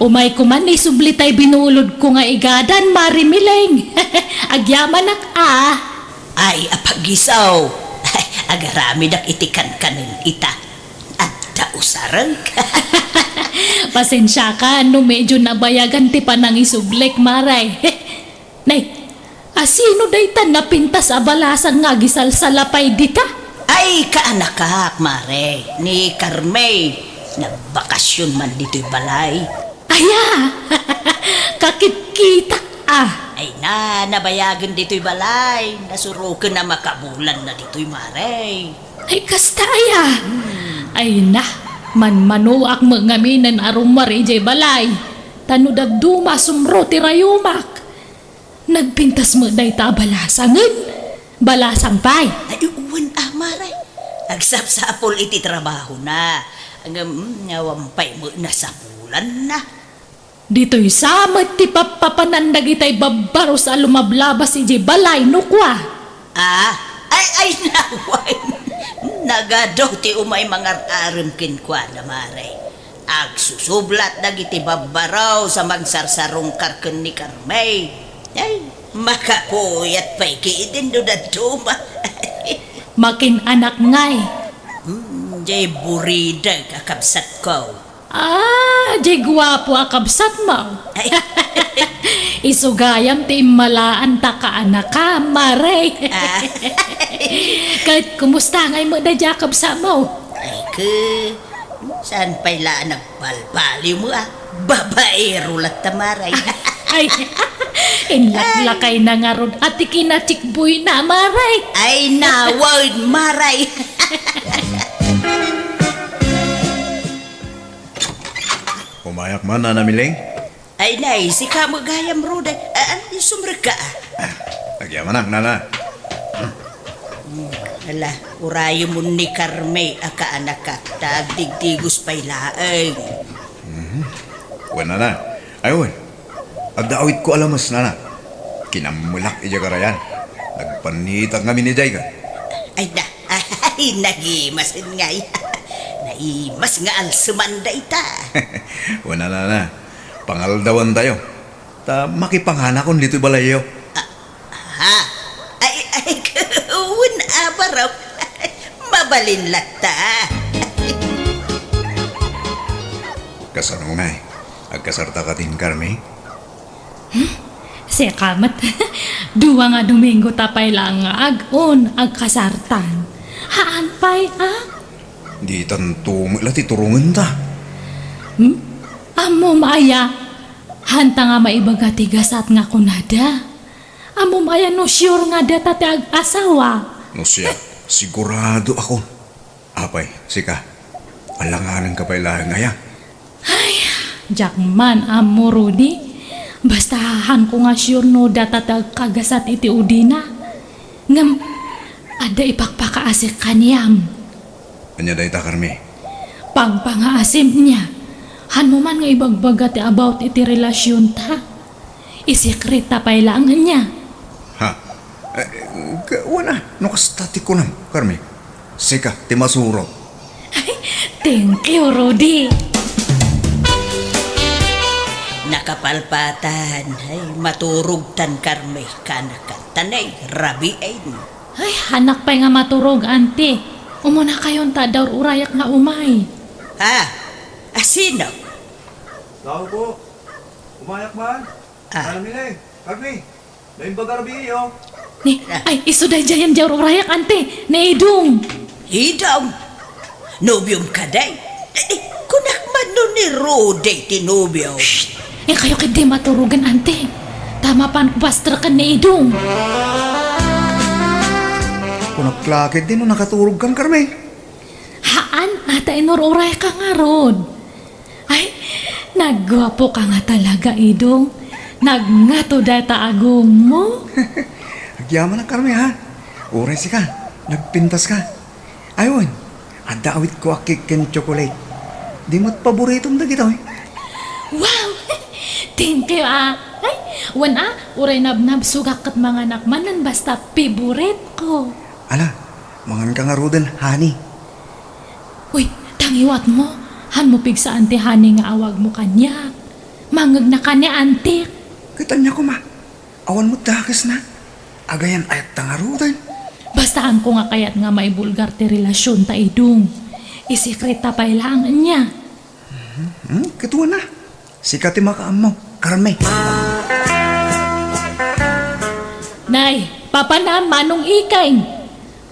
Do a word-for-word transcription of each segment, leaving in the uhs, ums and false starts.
Umayko man isubli tay binulodko nga igadan, Mare Mileng. Agyamanak a. Ay, apagisaw. Agaramidak iti kankanen ita. Adda usarek. Pasensiaka no medyo nabayagan ti panangisublik, Mare. Nay, asino dayta napintas a balasang nga agisalsalapay dita? Ay, kaanakak, Mare, ni Carmey. Nagbakasyon man ditoy balay. Aya! Kakitkitak a. Ay na, nabayagen ditoy balay. Nasuroken a makabulan na ditoy, Mare. Ay, kasta aya. Hmm. Ay na, manmanoak met ngamin a rummuar idiay balay. Ta no dadduma, sumro ti rayumak. Nagpintas met dayta a balasangen. Balasang pay. Ay, wen a, Mare. Agsapsapul iti trabahona. Ngem, mm, awan pay met nasapulanna. Ditoy sa met ti pappapanan dagitay babbaros a lumablabas idiay balay, no kua. Ah, ay, ay, nawan. Nagadu ti umay mangar-arem kenkuana, Mare. Agsusublat dagiti babbaros a magsarsarungkar ken ni Carmey. Ay, makapuyat pay ketdin no dadduma. Makin-anak ngay. Hmm, jay buridek a kabsatko. Ah, jay guapo a kabsatmo. Ay. Isu gayam ti immalaanta kaanakam, Mare. Ah. Ket kumusta ngay met daydiay a kabsatmo? Ay, ke, saan pay la a nagbalbaliwmo a? Babaero latta, Mare. Ay, inlaklakayna ngarud a ti kinatsikboyna, Mare. Ay, nawan, Mare. Umayak man, Nana Mileng. Ay, nay, sika met gayam, Rude. Ah, ah, sumrekka, ah. Ah, agyamanak, Nana. Hmm, ala, urayemon ni Carmey a kaanakak, ta agdigdigos pay laeng. Mhm. Wen, Nana. Ay, wen. Adda awitko a lames, Nana. Kinammelak idiay karayan. Nagpannitak ngamin idiay ka. Ay, na, Ay, nagimasen ngay. Naimas nga alseman dayta. Wen a, Nana, pangaldawantayo. Ta makipanganakon ditoy balayyo. Ah, ha? Ay, ay, wen a, Barok. Mabalin latta. Kasano ngay? Agkasarta kadin Carmey? Hmm? Sika met. Dua nga Domingo ta pay laeng nga ag-on, agkasartan. Haan pay a? Ditanto met la ti turongenta. Hmm? Ammom aya? Hanta nga maibaga ti gasat nga kunada. Ammom aya no sure nga data ti ag-asawa? No siak, sigurado ako. Apay, sika, alanganenka pay laeng aya? Ay, diak man ammo, Rudy. Basta haanko nga sure no data ti agkagasat iti udina. Ngem, adda ipakpakaasek kaniam. Ania dayta, Carmey? Pangpangaasim nia. Hanmo man nga ibagbaga ti about iti relasionta. Isekreta pay laeng ania. Ha? Eh, ka-, wen a, no kasta ti kunam, Carmey. Sika ti masurot. Ay, thank you, Rudy. Nakapalpatan, ay, maturogtan, Carmey, kaanakan, ta nay, rabiin. Ay, hanak pay nga maturog, Auntie. Umunakayon ta, adda ur-urayak nga umay. Ha? Asino? Tao po. Umayak man. Ah. Nana Mileng, Carmey, naimbaga rabii, oh. Ni, ay, isu daydiayen diay ur-urayak, Auntie. Ni Idong. Idong? Nobiom kadi? Eh, kunak man no ni Rudy ti nobio. Shh! Inkayo ketdi maturogen, Auntie. Ta mapanko pastreken ni Idong. Kunak la ketdi no nakaturogkan, Carmey. Haan, a ta inur-urayka ngarud. Ay, nagguapoka nga talaga, Idong. Nagngato dayta agongmo. Agyamanak, Carmey, ha? Uray sika, nagpintaska. Ay, wen, adda awitko a cake ken chocolate. Di met paboritom dagitoy. Wow! Thank you, a. Ay, wen, a, uray nabnabsogak ket manganak manen basta favorite ko. Ala, manganka ngaruden, honey. Uy, ta ngiwatmo, hanmo pigsaan ti honey nga awagmo kaniak. Mangngegna ka ni Antik. Ket ania koma? Awan met dakesna. Agayan-ayatta ngaruden. Bastaanko nga kayat nga maibulgar ti relasionta, Idong. Isekreta pay laeng ania. Hmm, ket wen a. Sika ti makaammo, Carme. Nay, papanam, Manong Ikeng.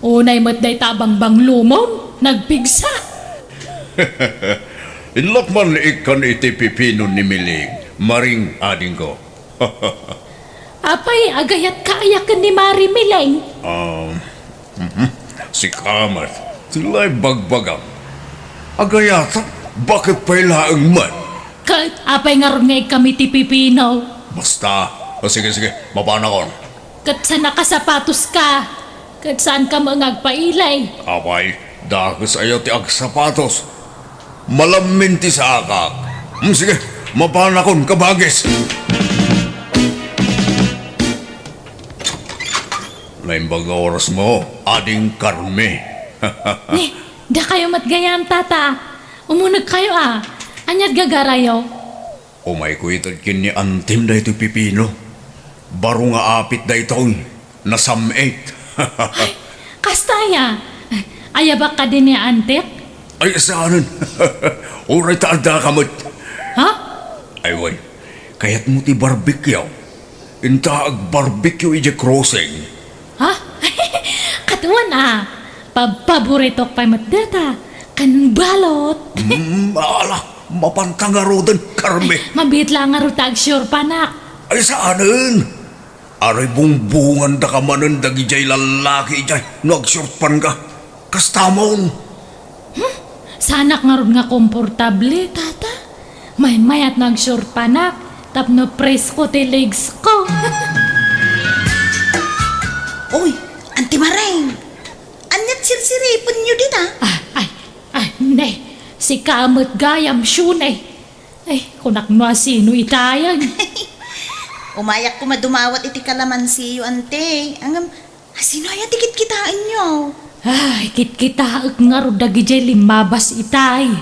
Unay met dayta a bangbanglomom, nagpigsa. Innak man ikkan iti pipino ni Miling, Maring adingko. Apay, agayatka aya ken ni Mari Miling? Um, mhm. Sika met, ti la ibagbagam. Agayatak, baket pay laeng met. Ket apay ngarud nga ikkam iti pipino? Basta. O, sige, sige, mapanakon. Ket saan a kasapatoska? Ket saanka met nga agpailay? Apay, dakes aya ti agsapatos? Malammin ti saakak. Hmm, sige, mapanakon, kabagis. Naimbag nga orasmo, Ading Carme. Ni, dakayo met gayam, Tata. Umunegkayo a. Ania't gagarayo? Umayko ited ken ni Antim daytoy pipino. Baro nga apit daytoy. Nasam-it. Ay, kasta aya? Ayabak kadi ni Antik? Ay, saanen. Uray ta addaka met. Ha? Ay, wen. Kayatmo ti barbecue? Inta agbarbecue idiay crossing. Ha? Ket wen a. Pabpaboritok pay met dayta. Ken balot. Hmm, ala, mapanta ngaruden, Carme. Mabiit la ngarud ta agsiurpanak. Ay, saanen. Aray bungbungandaka manen dagidiay lallaki idiay no agsiurpanka. Kastamon. Hmm? Saanak ngarud nga komportable, Tata. Maymayat no agsiurpanak tapno presko ti legs ko. Oy, Auntie Mareng! Ania't sirsiripenyo dita? Ah, ay, ay, ne. Sika met gayam, Shune. Ay, kunak no asino itayen. Umayak koma dumawat iti kalamansiyo, Ante. Ngem, asino aya ti kitkitaenyo? Ay, kitkitaek ngarud dagidiay limmabas itay.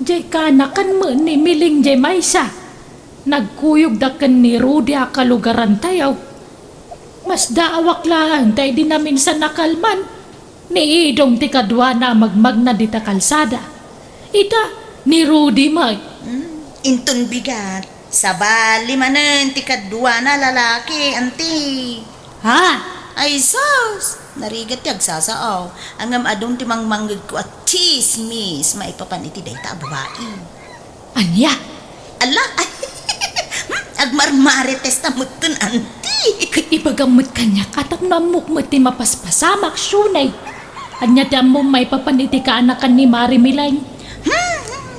Diay kaanakan met ni Miling diay maysa. Nagkuyogda ken ni Rudy a kalugarantayo. Masdaawak laeng ta idi naminsan a kalman, ni Idong ti kaduana a magmagna dita kalsada. Ita, ni Rudy met. Hmm, inton bigat, sabali manen ti kaduana a lalaki, Ante. Ha? Ay, sus! Narigat ti agsasao. Ngem adun ti mangmangngegko a tsismis maipapan iti dayta a babai. Ania? Ala! Hmm, agmarmaritesta metten, Ante. Ket ibagam met kaniak a tapno ammok met ti mapaspasamak, Shune. Ania ti ammom maipapan iti kaanakan ni Mari Miling? Hmm,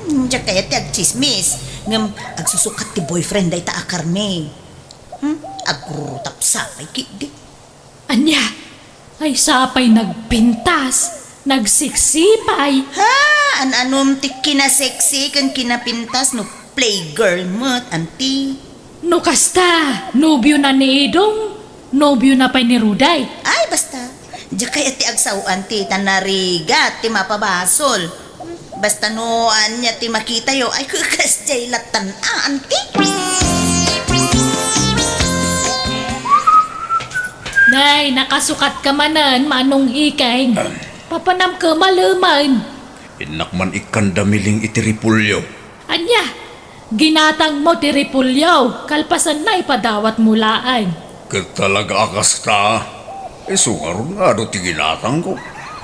hmm, diak kayat ti agtsismis. Ngem agsusukat ti boyfriend dayta a Carme. Hmm, agrurutapsa pay ketdi. Ania? Ay, sapay nagpintas, nagseksi pay. Ha? An-anom ti kinaseksi ken kinapintas no playgirl met, Ante? No kasta, nobiona ni Idong, nobiona pay ni Rudy. Ay, basta. Diak kayat ti agsao, Ante, ta narigat ti mapabasol. Basta no ania ti makitayo, ay, kasdiay lattan a, Ante. Nay, nakasukatka manen, Manong Ikeng. Papanam ka malemen. Innak man ikkanda Miling iti repolyo. Ania? Ginatangmo ti repolyo, kalpasanna ipadawatmo laeng. Ket talaga a kasta? Isu ngarud nga adu ti ginatangko,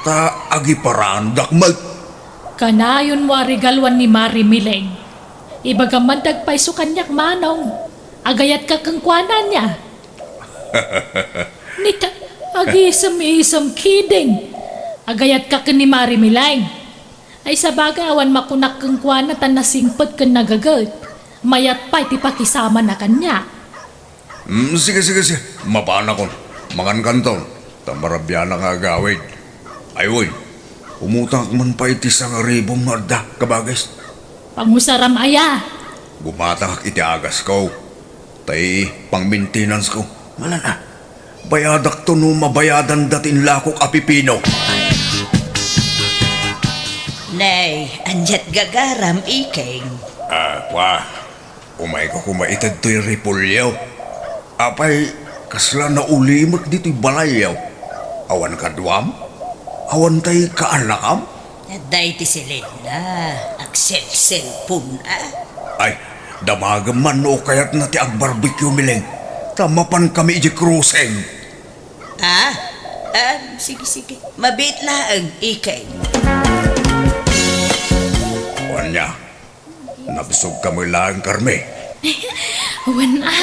ta agiparandak met. Kanayonmo a regaluan ni Mari Miling. Ibagam man ti agpayso kaniak, Manong. Agayatka kenkuana ania? Nita, agisem-isem, kidding. Agayatka ken ni Mari Miling. Ay, sabagay, awan makunak kenkuana ta nasingpet ken nagaget. Mayat pay ti pakisamana kaniak. Mm, sige, sige, sige. Mapanakon. Mangankanton. Ta marabianak nga agawid. Ay, wen. Umutangak man pay iti sangaribom nga adda, kabagis. Pangusaram aya? Gumatangak iti agasko. Tay pang-maintenance ko. Malan a. Bayadakto no mabayadanda ti inlakok a pipino. Nay, ania't gagaram, Ikeng? Ah, kwa. Umayka koma ita ditoy Repolyo. Apay, kasla naulimek ditoy balayyo? Awan kaduam? Awan tay kaanakam? Adda iti Selena, agselselpon, a. Ay, damagem man no kayatna ti agbarbecue, Miling, ta mapankami idiay crossing. Ah? Ah, sige, sige. Mabiit laeng, Ikeng. Ania? Nabsogka met laeng, Carmi? Wen a,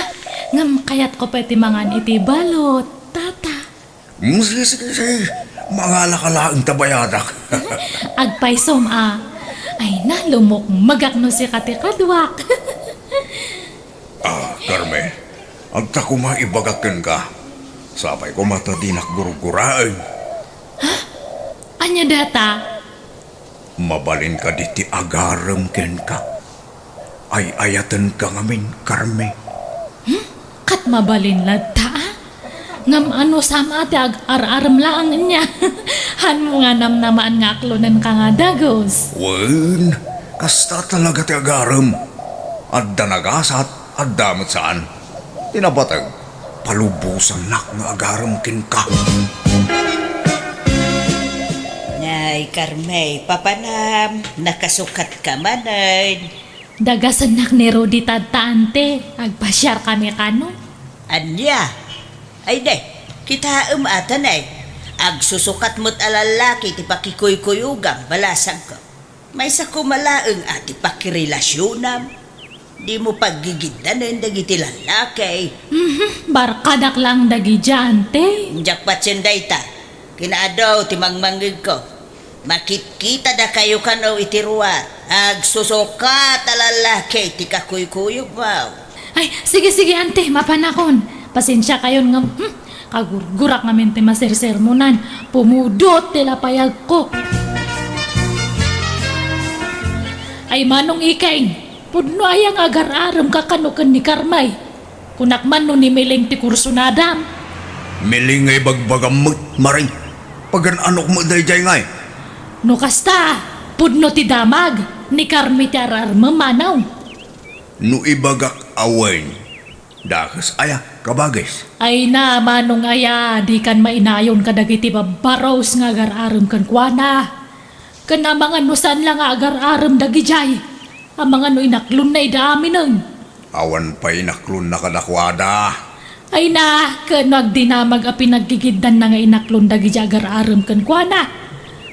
ngem kayatko pay ti mangan iti balot, Tata. Mm, sige, sige, sige. Mangalaka laeng ta bayadak. Agpaysom a. Ay na, lumukmegak no sika ti kaduak. Ah, Carmi, adda koma ibagak kenka. Sapay koma ta dinak gurguraen. Ha? Ania dayta? Mabalin kadi ti agarem kenka? Ay-ayatenka ngamin, Carmi. Hmm? Ket mabalin latta, a? Ngem anusam a ti ag-ar-arem laeng ania? Hanmo nga namnamaan nga aklonenka nga dagus? Wen, kasta talaga ti agarem. Adda nagasat, adda met saan. Ti napateg, palubosannak nga agarem kenka. Nay, Carmi, papanam, nakasukatka manen. Dagasennak ni Rudy tatta, ante. Agpasiarkami kano. Ania? Ay de, kitaem a ta, nay. Agsusukat met a lallaki ti pakikuykuyogam, balasangko. Maysa koma laeng a ti pakirelasionam. Dimo paggigiddanen dagiti lallaki. Mhm, barkadak laeng dagidiay, ante. Diak patien dayta. Kinaadu ti mangmangngegko. Makitkitada kayo kano iti ruar. Agsusukat a lallaki ti kakuykuyogmo. Ay, sige, sige, ante, mapanakon. Pasensia kayon ngem, hmm, kagurgurak ngamin ti masersermonan. Pumudot ti lapayagko. Ay, Manong Ikeng, pudno aya nga agar-aremka kano ken ni Carmi? Kunak man no ni Miling ti kursunadam. Miling nga ibagbagam met, Maring. Pagan-anok met daydiay ngay. No kasta, pudno ti damag, ni Carmi ti ar-armem, Manong. No ibagak a wen, dakes aya, kabagis? Ay na, Manong aya, dikan mainayon kadagiti babbarus nga agar-arem kenkuana. Ken amangan no saan la nga agar-arem dagidiay, amangan no inaklonna ida aminen. Awan pay inaklonna kadakuada. Ay na, ken no agdinamag a pinaggigiddanna nga inaklon dagidiay agar-arem kenkuana,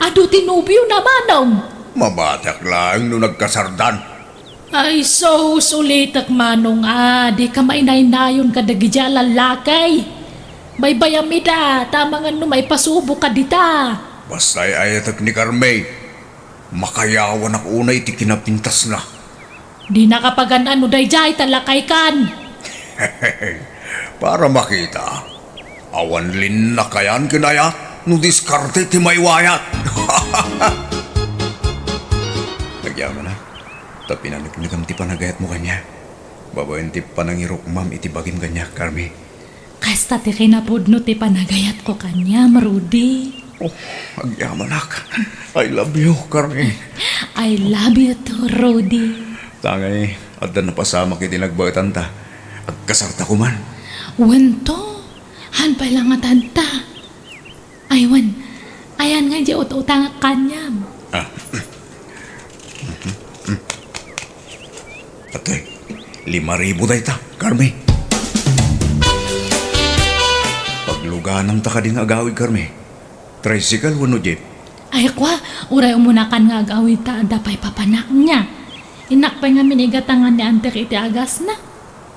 adu ti nobiona, Manong. Mabatiak laeng no nagkasardan. Ay, sus, ulitek, Manong a, dika mainaynayon kadagidiay a lallaki. Baybayam ida, ta amangan no maipasuboka dita. Basta ay-ayatek ni Carmi. Makayawanak unay iti kinapintasna. Dinaka pagan-an no daydiay ta lakaykan. Para makita, awan linnakayan ken ayat no diskarte ti maiwayat. Agyamanak, ta pinaneknekam ti panagayatmo kaniak. Babaen ti panangirukmam iti bagim kaniak, Carmi. Kasta ti kinapudno ti panagayatko kaniam, Rudy. Oh, agyamanak. I love you, Carmi. I love you too, Rudy. Tangay, adda napasamak iti nagbaetanta. Agkasarta koman. Wen to, han pay la nga tanta. Ay, wen, ayan nga di ut-utangak kaniam. Ah. Atoy, lima ribu dayta, Carmi. Pagluganamta kadi nga agawid, Carmi? Tricycle wenno jeep? Ay, kua, uray umunakan nga agawid ta adda pay papanak nia. Innak pay ngamin igatangan ni antek iti agasna.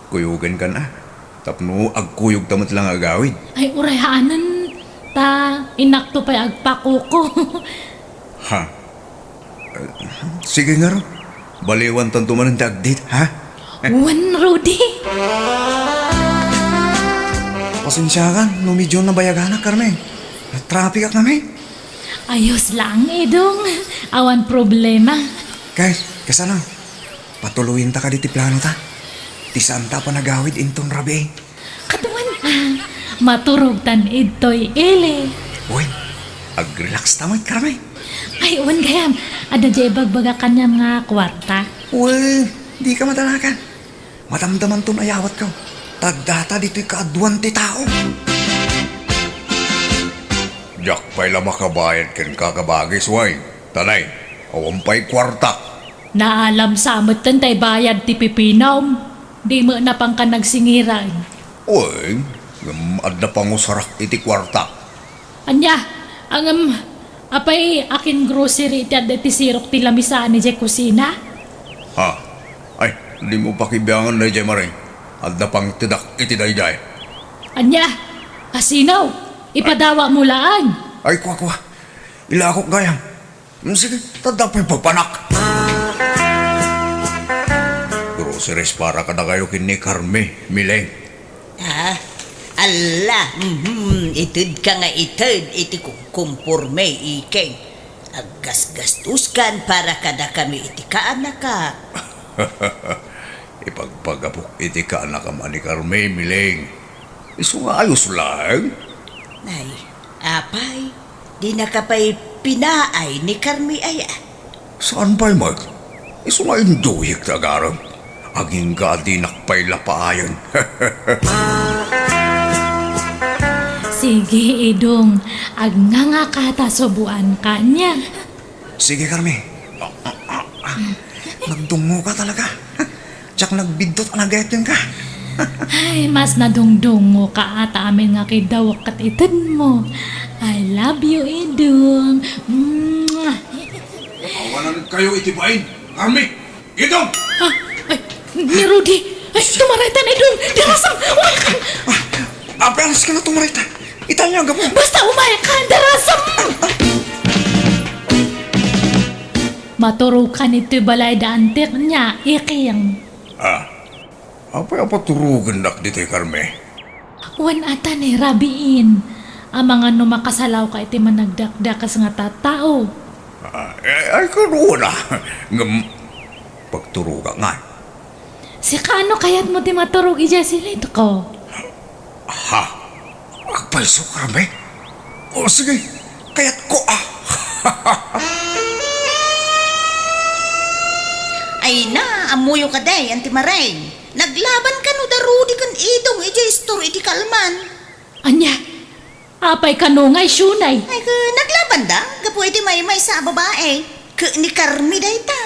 Kuyogenkan a, tapno agkuyogta met la nga agawid. Ay, uray haanen, ta inakto pay agpakuko. Ha? Eh, sige ngarud. Baliwantanto manen ti agdit, ha? Wen, Rudy. Pasensiakan no medyo nabayaganak, Carmen. Natrapikak ngamin. Ayos lang, Idong. Awan problema. Kay, kasano? Patuloyenta kadi ti planota. Ti saanta a panagawid inton rabii. Kaduan, ah, maturogtan idtoy ili. Uy, ag-relax ta met, Carmen. Ay, wen gayam. Adda diay ibagbagak kaniam nga kuarta. Uy, dika madanagan. Madamdamanton a yawatkaw, ta adda ta ditoy kaaduan ti tao. Diak pay la makabayad kenka, kabagis, wen. Tanay, awan pay kuartak. Naalam sa metten tay bayad ti pipinom. Di met napanka nagsingiran. Wen, ngem adda pangusarak iti kuartak. Ania? Ngem, apay akin grocery ti adda iti sirok ti lamisaan idiay kusina? Ha? Ay, dimo pakibiangan daydiay, Maring. Adda pangtedak iti daydiay. Ania? Asino? Ipadawatmo laeng. Ay, kua, kua. Ilakok gayam. Mm, sige, ta adda pay papanak. Groceries para kadakayo ken ni Carmi, Mileng. Ah, alla, mhm, itedka nga ited iti kukumporme, Iking. Aggasgastoskan para kadakami iti kaanakak. Ipagpagapok iti kaanakam a ni Carmi, Mileng. Isu nga ayos laeng. Ay, apay, dinaka pay pinaay ni Carmi aya? Saan pay met? Isu nga induyek ti agarem. Agingga a dinak pay la paayen. Sige, Idong. Agngangaka ta suboanka nia. Sige, Carmi. Nagdungngoka talaga. Diak nagbiddut a nagayat kenka. Ay, mas nadungdungngoka ta amin nga kiddawek ket itedmo. I love you, Idong. Mwah! Awanan kayo iti bain, Carmi! Idong! Ah, ay, ni Rudy! Ay, tumaraytan, Idong! Dirasam! Umaykan! Ah, apay alas ka na tumaraytan? Itaya nga po! Basta umaykan! Dirasam! Maturokan ito'y balay da antik niya, Iking. Ah, apay a paturogennak ditoy, Carmi? Wen ata ni rabiin. Amangan no makasalawka iti managdakdakes nga tattao. Ah, ay, ay, kaduana. Ngem, pagturogak ngay. Sika, ano kayatmo ti maturog idiay silidko? Ha? Agpayso, Carmi? O, sige. Kayatko, ah. Ay na, ammoyo kadi, Auntie Maring. Naglaban kano da Rudy ken Idong idiay istor iti kalman. Ania? Apay kano nga isyonay? Ay, ke, naglaban da, gapu iti maymaysa a babae. Ke ni Carmi dayta.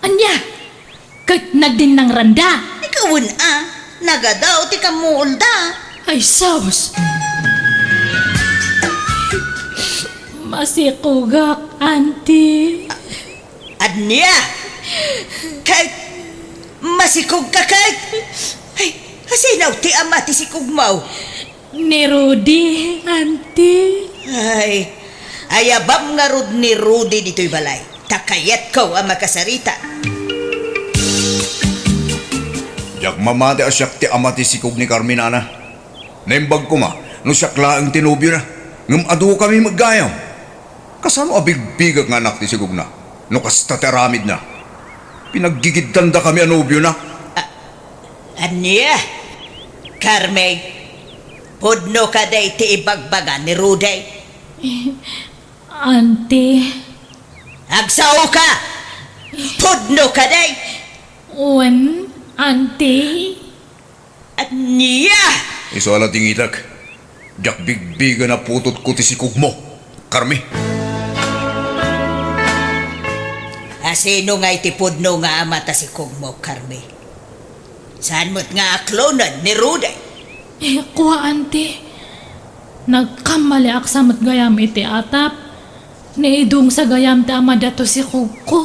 Ania? Ket nagdinnangranda? Ay, kawen a, nagadaw ti kammuolda. Ay, sus! Masikogak, Auntie. Ania? Ket masikogka ket? Ay, asino ti ama ti sikogmo? Ni Rudy, Auntie. Ay, ayabam ngarud ni Rudy ditoy balay. Ta kayatko a makasarita. Diak mamati a siak ti ama ti sikog ni Carmi, nana. Naimbag koma no siak laeng ti nobiona, ngem adukami met gayam. Kasano a bigbigak nga anak ti sikogna no kasta ti aramidna? Pinaggigiddandakami a nobiona. A-, ania? Carmi, pudno kadi ti ibagbaga ni Rudy? Eh, Auntie. Agsaoka! Pudno kadi? Wen, Auntie. Ania? Isu a la dingitek. Diak bigbigen a putotko ti sikogmo, Carmi. Asino ngay ti pudno nga ama ta sikogmo, Carmi? Saan met nga aklonen ni Rudy? Eh, kua, Auntie. Nagkammaliak sa met gayam iti atap. Ni Idong sa gayam ti ama dato sikogko.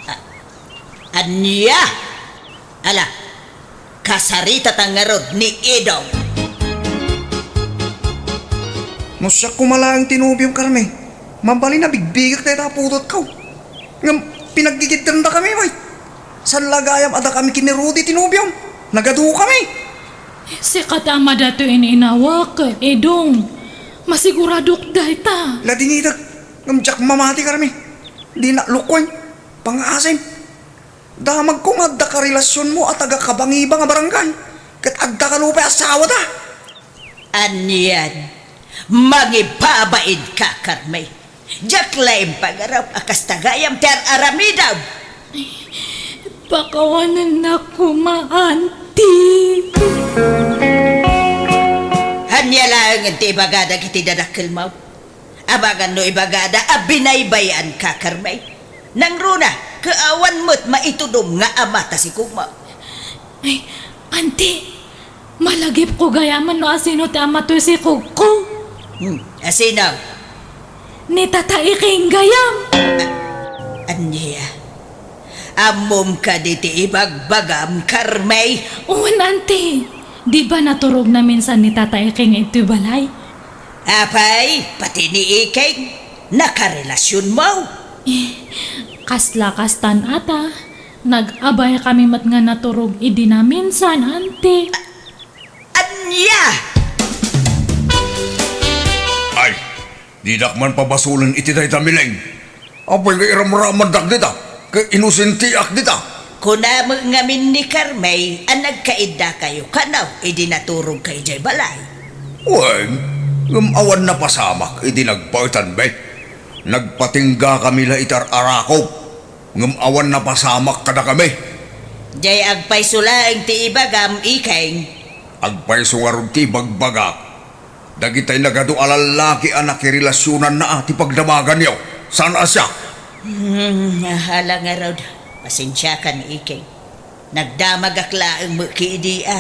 A-, ania? Ala, kasaritata ngarud ni Idong. No siak koma laeng ti nobiom, Carmi, mabalin a bigbigak dayta a putotko. Ngem pinaggigiddandakami, bay. Saan la gayam a dakami ken ni Rudy ti nobiom? Nagadukami. Sika ti ama datoy ininawak, Idong. Masiguradok dayta. La dingitek, ngem diak mamati, Carmi. Dinak lukoen. Pangaasim. Damagko nga adda karelasionmo a taga-Kabangibang a barangay, ket adda kano pay asawada. Anian, mangibabainka, Carmi. Diak laeng pangarap a kasta gayam ti ar-aramidam. Pakawanennak koma, Auntie. Ania laeng ti ibagada iti dadakkelmo? Amangan no ibagada a binaybay-anka, Carmay. Nangruna, ket awan met maitudom nga ama ta sikogmo. Ay, Auntie, malagipko gayamen no asino ti ama toy sikogko. Hmm, asino? Ni Tata Iking gayam. A-, ania? Ammom kadi ti ibagbagam, Carmay? Wen, Auntie. Di ba naturogna minsan ni Tata Iking iti balay? Apay, pati ni Iking, nakarelasionmo? Eh, kasla kastan ata. Nag-abaykami met nga naturog idi na minsan, Auntie. Ania? Ay, didak man pabasolen iti dayta, Mileng. Apay nga iramramandak dita, ket inosentiak dita? Kuna met ngamin ni Carmay a nagkaiddakayo kano idi naturogka idiay balay. Wen, ngem awan napasamak idi nagbaetanmi. Nagpatinggakami la iti ar-arakop, ngem awan napasamak kadakami. Diay agpayso laeng ti ibagam, Iking. Agpayso ngarud ti ibagbagak. Dagitay nagadu a lallaki a nakirelasionanna a ti pagdamaganyo. Saan a siak? Hmm, ala ngarud. Pasensiakan, Iking. Nagdamagak laeng met ket idi a.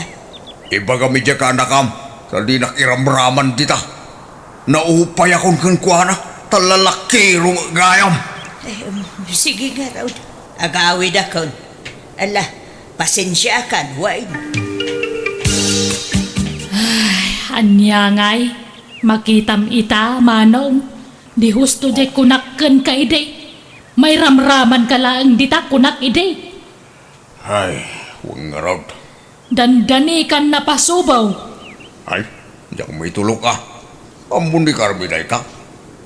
Ibagam idiay kaanakam, ta dinak iramraman dita. Naupayakon kenkuana, ta lalakiro met gayam. Eh, um, sige ngarud. Agawidakon. Ala, pasensiakan, wen. Ay, ania ngay? Makitam ita, Manong. Di husto diay kunak kenka idi. Mairamramanka laeng dita kunak idi. Ay, wen ngarud. Dandani kan napasubaw. Ay, diak maitulok a. Ammo ni Carmi dayta.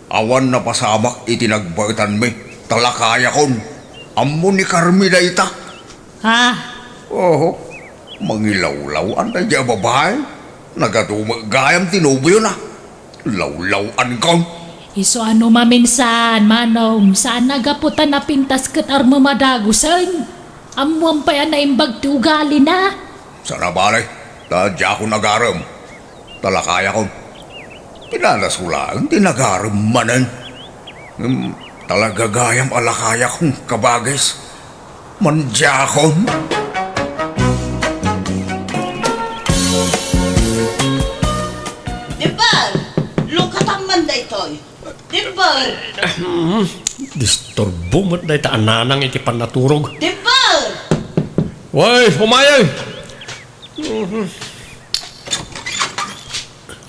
Awan napasamak iti nagbaetanmi, ta lakayakon. Ammo ni Carmi dayta. Ha? Oho. Mangilawlaw-an daydiay a babai. Nagadu met gayam ti nobiona. Lawlaw-ankon. Isu a no maminsan, Manong, saan a gapu ta napintas ket armo madagusen. Ammoam pay a naimbag ti ugalina. Saan a bale, ta diakon agarem. Ta lakayakon. Pinanaso laeng ti nagarem manen. Ngem talaga gayam a lakayakon, kabagis. Mandiakon. Dimple! Lukatam man daytoy. Dimple! Disturbo met dayta a nanang iti pannaturog. Dimple! Way, umayay! Mhm.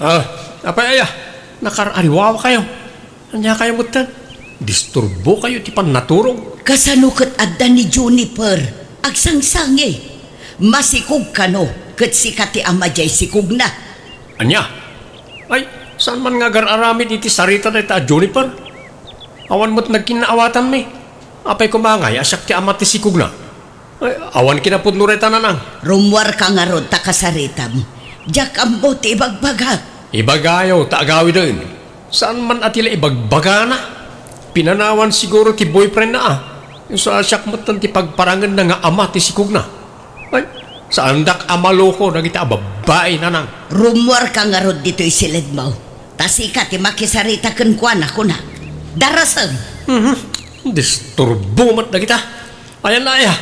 Ah, apay aya? Nakar-ariwawakayo. Aniakayo metten? Disturbokayo ti pannaturog. Kasano ket adda ni Juniper? Agsangsangi. Masikog kano, ket sika ti ama diay sikogna. Ania? Ay, saan man nga agar-aramid iti sarita dayta a Juniper? Awan met nagkinnaawatanmi. Apay koma ngay a siak ti ama ti sikogna? Ay, awan kinapudno dayta, nanang. Rummuarka ngarud ta kasaritam. Diak ammo ti ibagbagak. Ibagayo ta agawiden. Saan man a ti la ibagbagana. Pinanawan siguro ti boyfriendna a. Isu a siak metten ti pagparangenna nga ama ti sikogna. Ay, saandak a maloko dagiti a babbai, nanang. Rummuarka ngarud ditoy siledmo. Ta sika ti makisarita kenkuana, kuna. Darasem. Mhm. Disturbo met dagita. Ayan na aya.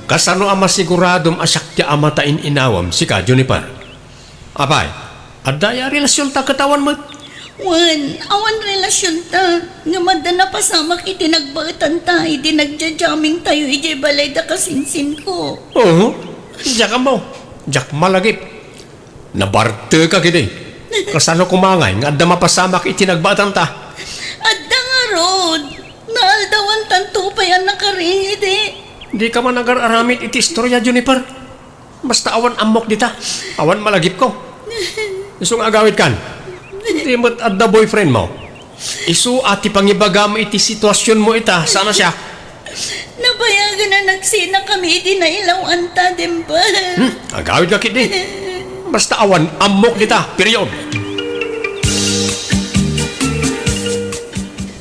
Kasano a masiguradom a siak ti ama ta in-inawam, sika, Juniper? Apay, adda aya a relasionta ket awan met? Wen, awan relasionta. Ngem adda napasamak iti nagbaetanta idi nagja-jammingtayo idiay balay da kasinsinko. Oo. Diak ammo. Diak malagip. Nabarteka ketdi. Kasano koma ngay nga adda mapasamak iti nagbaetanta? Adda ngarud. Naaldawantanto pay a nakaring idi. Dika man agar-aramid iti istoria, Juniper. Basta awan ammok dita. Awan malagipko. Isu nga agawidkan. Di met adda boyfriendmo. Isu a ti pangibagam iti situasionmo ita, saan a siak. Nabayagen a nagsinakami idi nailaw-anta, Dimple. Hmm, agawidka ketdi. Basta awan ammok dita, period.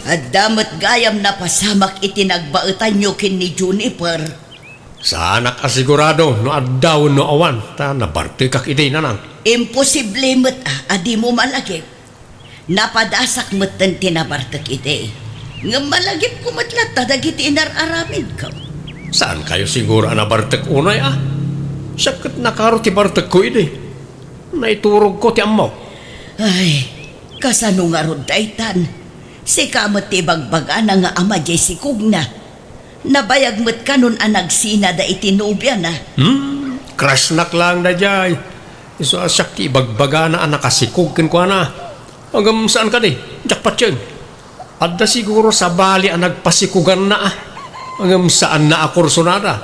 Adda met gayam napasamak iti nagbaetanyo ken ni Juniper. Saanak a sigurado no adda wenno awan, ta nabartekak idi, nanang. Imposible met a, a dimo malagip. Napadasak metten ti nabartek idi. Ngem malagipko met latta dagiti inar-aramidko. Saankayo siguro a nabartek unay a? Siak ket nakaro ti bartekko idi. Naiturogko ti ammok. Ay, kasano ngarud daytan? Sika met ti ibagbagana nga ama diay sikogna. Nabayag met kanon a nagsinada iti nobiana. Hmm, crushnak laeng daydiay. Isu a siak ti ibagbagana a nakasikog kenkuana. Ngem saan kadi, diak patien. Adda siguro sabali a nagpasikuganna a. Ngem saanna a kursonada.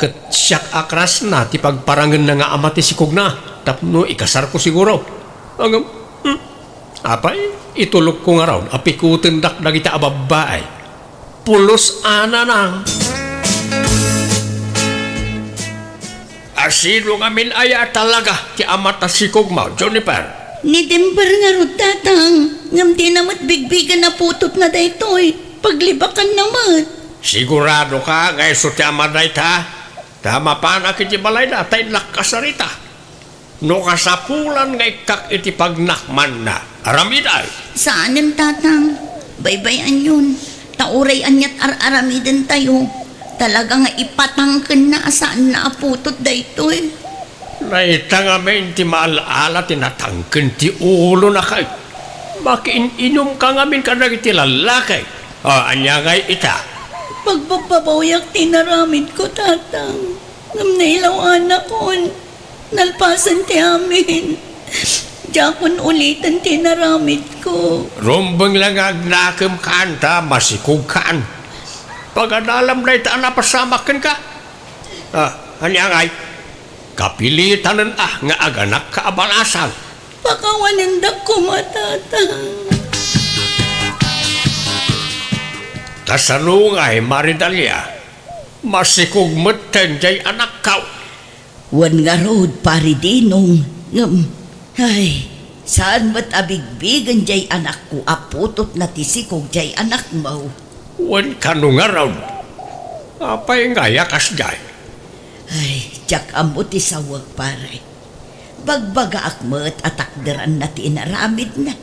Ket siak a crushna ti pagparangenna nga ama ti sikogna tapno ikasarko siguro. Ngem, hmm, apay, itulokko ngarud a pikutendak dagita a babbai. Pulos a nanang. Asino ngamin aya talaga ti ama ta sikogmo, Juniper? Ni Denver ngarud, tatang. Ngem dina met bigbigen a putotna daytoy. Paglibakanna met. Siguradoka nga isu ti ama dayta? Ta mapanak iti balayda ta innak kasarita. No kasapulan nga ikkak iti pagnakmanna, aramidek. Saanen, tatang. Baybay-anyon. Ta uray aniat ar-aramidentayo, talaga nga ipatangkenna a saanna a putot daytoy. Dayta ngamin ti maal-ala ti natangken ti ulona kay makiin-inumka ngamin kadagiti lallaki. O, ania ngay ita? Pagbabbabawiak ti inaramidko, tatang. Ngem nailaw-anakon. Nalpasen ti amin. Diakon uliten ti inaramidko. Rumbeng la nga agnakemkan ta masikogkan. Pagadalam dayta a napasamak kenka. Ah, ania ngay? Kapilitanen a nga aganakka a balasang. Pakawanendak koma, tatang. Kasano ngay, Maridalia? Masikog metten jay anakko. Wen ngarud, Pari Dinong, ngem, ay, saan met a bigbigen jay anakko a putotna ti sikog jay anakmo. Wen kano ngarud? Apay ngay a kasdiay? Ay, diak ammo ti sawek, pare. Bagbagaak met a takderanna ti inaramidna.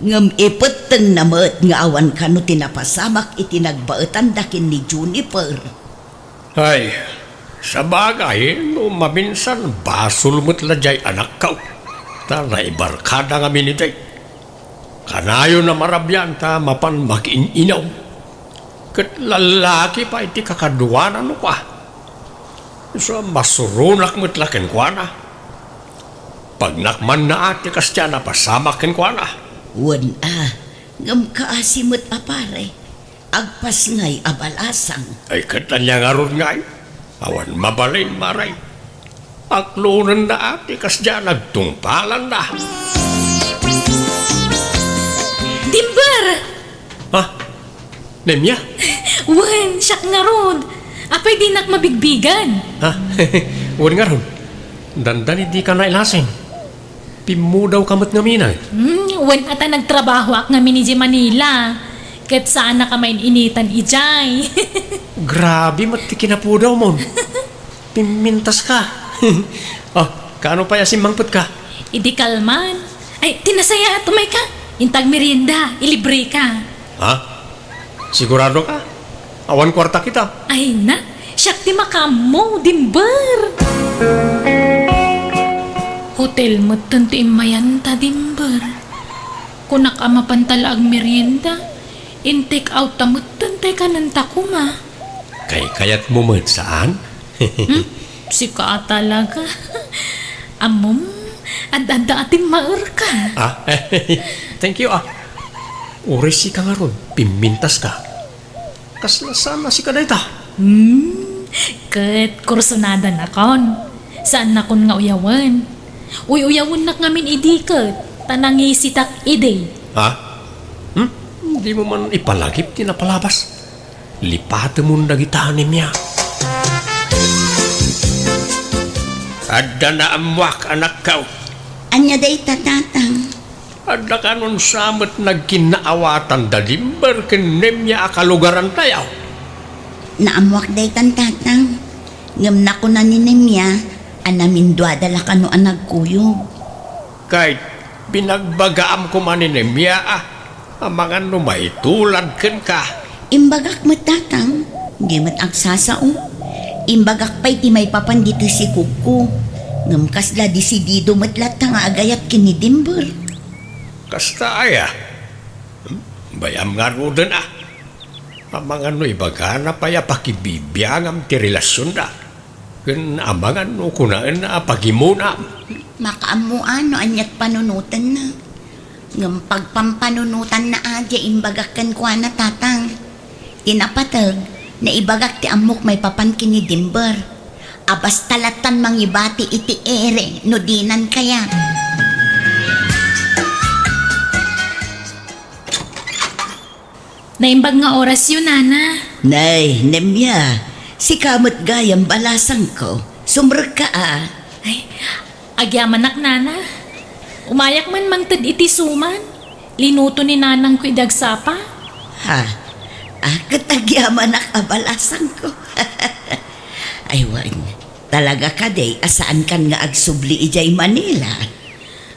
Ngem ipettengna met nga awan kano ti napasamak iti nagbaetanda ken ni Juniper. Ay, sabagay, no maminsan, basol met la jay anakko, ta naibarkada ngamin idi. Kanayon a marabian ta mapan makiin-inum. Ket lallaki pay ti kakaduana no kua. Isu a masuronak met la kenkuana. Pagnakmanna a ti kasdiay a napasamak kenkuana. Wen a, ngem kaasi met a pare. Agpasngay a balasang. Ay, ket ania ngarud ngay? Awan mabalin, mare. Aklonenna a ti kasdiay a nagtungpalanda. Dimber! Ha? Nemia? Wen, siak ngarud. Apay dinak mabigbigan? Ha? Wen ngarud. Dandani dika nailasin. Pimmudawka met ngamin, ay? Hmm, wen a ta nagtrabahoak ngamin idiay Manila. Ket saannak a main-initan idiay. Grabe met ti kinapudawmon. Pimmintaska. Oh, kaano pay a simmangpetka? Idi kalman. Ay, ti nasayaat, umayka. Inta agmerienda, ilibreka. Ha? Siguradoka? Awan kuartak ita. Ay na, siak ti makaammo, Dimber. Hotel metten ti immayanta, Dimber. Kunak a mapanta la agmerienda, in-take out ta metten tay kanenta koma. Kaykayatmo met, saan? Hmm? Sika a talaga. Ammom, ad-adda a timmaerka. Ah, thank you, ah. Uray sika ngarud, pimmintaska. Kasla saan a sika dayta? Hmm, ket kursonadanakon. Saannakon nga uyawen. Uy-uyawennak ngamin idi ket, ta nangisitak idi. Ha? Hmm? Dimo man ipalagip ti napalabas? Lipatemon dagita, Nemia. Adda naammoak, anakko. Ania dayta, tatang? Adda kanun sa met nagkinnaawatan da Dimber ken Nemia a kalugarantayo? Naammoak daytan, Tatang. Ngem nakuna ni Nemia a naminduada la kano a nagkuyog. Kay binagbagaam koma ni Nemia a, amangan no maitulad kenka. Imbagak met, Tatang, di met agsasao. Imbagak pay ti maipapan ditoy sikugko. Ngem kasla desidido met latta nga agayat ken ni Dimber. Kasta aya? Hmm? Bay-am ngaruden a. Amangan no ibagana pay a pakibibiangam ti relasionda. Ken amangan no kunaenna a pagimunam. Makaammoan no aniat panunotenna. Ngem pagpampanunotanna a diay imbagak kenkuana, Tatang. Ti napateg, naibagak ti ammok maipapan ken ni Dimber. A basta lattan mangibati iti ere no dinan kayat. Naimbag nga orasyo, Nana. Nay, Nemia, sika met gayam balasangko. Sumrekka a. Ay, agyamanak, Nana. Umayak man mangted iti suman. Linuto ni Nanangko idi agsapa. Ha? Ah, ket agyamanak a balasangko. Ay, wen, talaga kadi a saankan nga agsubli idiay Manila?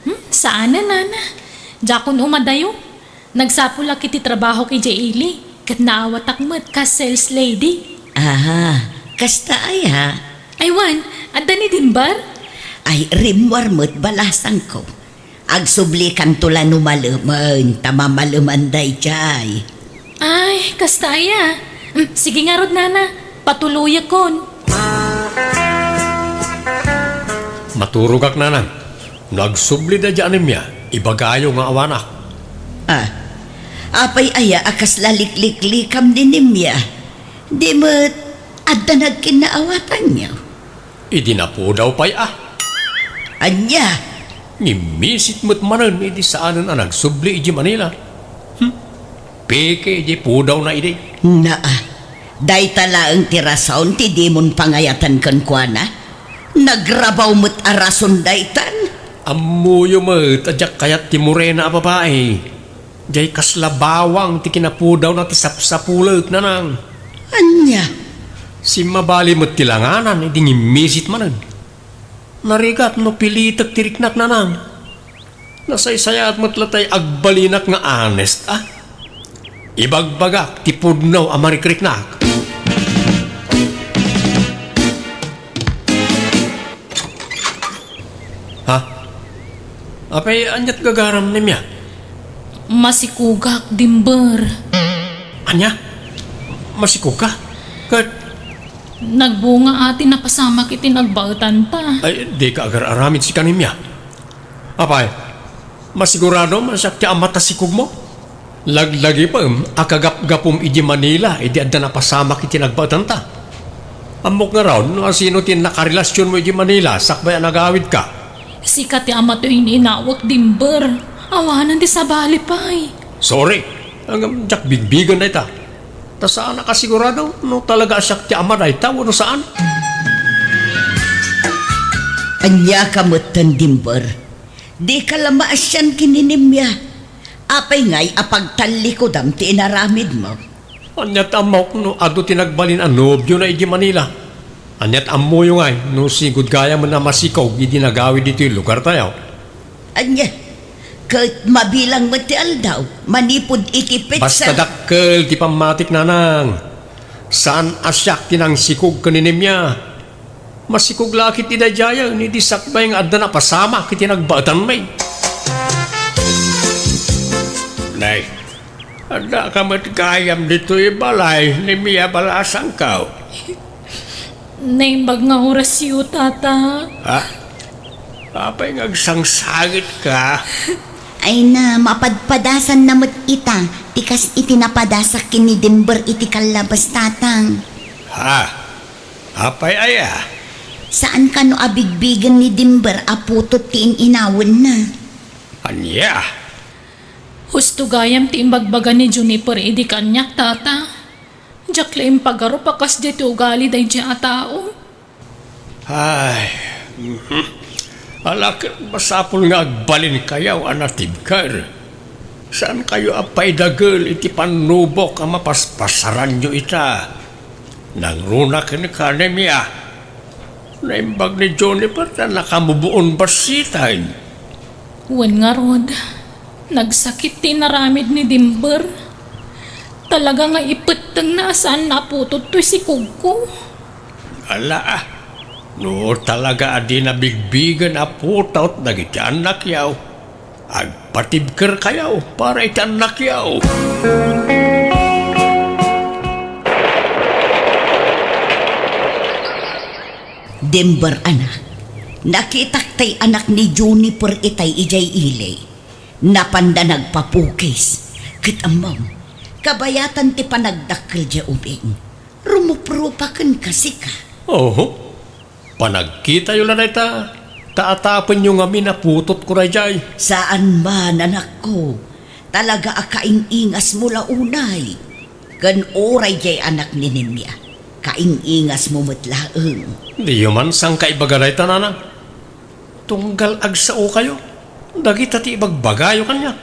Hmm, saanen, Nana. Diakon umadayo. Nagsapulak iti trabahok idiay ili, ket naawatak met kas sales lady. Aha, kasta aya? Ay, wen, adda ni Dimber? Ay, rimmuar met balasangko. Agsublikanto la no malemen, ta mamaleman daydiay. Ay, kasta aya? Mm, sige ngarud, Nana. Patuloyakon. Maturogak, Nanang. No agsubli daydiay a Nemia, ibagayo nga awanak. Ah, apay aya a kasla likliklikam ni Nemia? Di met adda nagkinnaawatanyo? Idi napudaw pay a. Ania? Ngimmisit met manen idi saanen a nagsubli idiay Manila. Hmm? Peke idiay pudawna idi. Naa, dayta laeng ti rason ti dimon pangayatan kenkuana. Nagrabaw met a rason daytan. Ammoyo met a diak kayat ti morena a babai. Diay kasla bawang ti kinapudawna ti sapsapulet, Nanang. Ania? Simmabali met ti langanan idi ngimmisit manen. Narigat no pilitek ti riknak, Nanang. Nasaysayaat met latay agbalinak nga honest, a. Ibagbagak ti pudno a marikriknak. Ha? Apay, aniat gagaram, Nemia? Masikogak, Dimber. Ania? Masikogka? Ket nagbunga a ti napasamak iti nagbaetanta. Ay, dika agar-aramid sika, Nemia. Apay, masiguradom a siak ti ama ta sikogmo? Laglagipem a kagapgapom idi Manila idi adda napasamak iti nagbaetanta. Ammok ngarud no asino ti nakarelasionmo idi Manila sakbay a nagawidka. Sika ti ama ti in-inawek, Dimber. Awanen ti sabali pay. Sorry, ngem diak bigbigen dayta. Ta saanak a sigurado no talaga a siak ti ama dayta wenno saan. Ania ka metten, Dimber? Dika la maasian ken ni Nemia. Apay ngay a pagtallikudam ti inaramidmo? Aniat ammok no adu ti nagbalin a nobiona idi Manila? Aniat ammoyo ngay no sigud gayamen a masikog idi nagawid ditoy lugartayo? Ania? Ket mabilang met ti aldaw manipud iti petsa. Basta dakkel ti pammatik, Nanang. Saan a siak ti nangsikog ken ni Nemia. Masikog la ketdi daydiayen idi sakbay nga adda napasamak iti nagbaetanmi. Nay, addaka met gayam ditoy balay, Nemia balasangko. Naimbag nga orasyo, Tata. Ha? Apay nga agsangsangitka? Ay na, mapadpadasanna met ita, ti kas iti napadasak ken ni Dimber iti kallabas, Tatang. Ha? Apay aya? Saan kano a bigbigen ni Dimber a putot ti in-inawenna? Ania? Husto gayam ti imbagbaga ni Juniper idi kaniak, Tata. Diak la impagarup a kasdiay ti ugali daydiay a tao. Ay, mhm. Ala ket masapul nga agbalinkayo a natibker. Saankayo a paidagel iti pannubok a mapaspasaranyo ita. Nangruna kenka, Nemia. Naimbag ni Juniper ta nakamuboon bassiten. Wen ngarud, nagsakit ti inaramid ni Dimber. Talaga nga ipettengna a saanna a putot toy sikogko. Ala, ah. No talaga a dina bigbigen a putot dagiti annakyo, agpatibkerkayo para iti annakyo. Dimber, anak, nakitak tay anak ni Juniper itay idiay ili. Napanda nagpapukis, ket ammom, kabayatan ti panagdakkel diay ubing. Rumuprupa kenka, sika. Oho. Panagkitayo la dayta, ta atapenyo ngamin a putotko daydiay. Saan man, anakko. Talaga a kaing-ingasmo la unay. Ken uray diay anak ni Nemia, kaing-ingasmo met laeng. Diyo man sangkaibaga dayta, nanang. Tunggal agsaokayo, dagita ti ibagbagayo kaniak.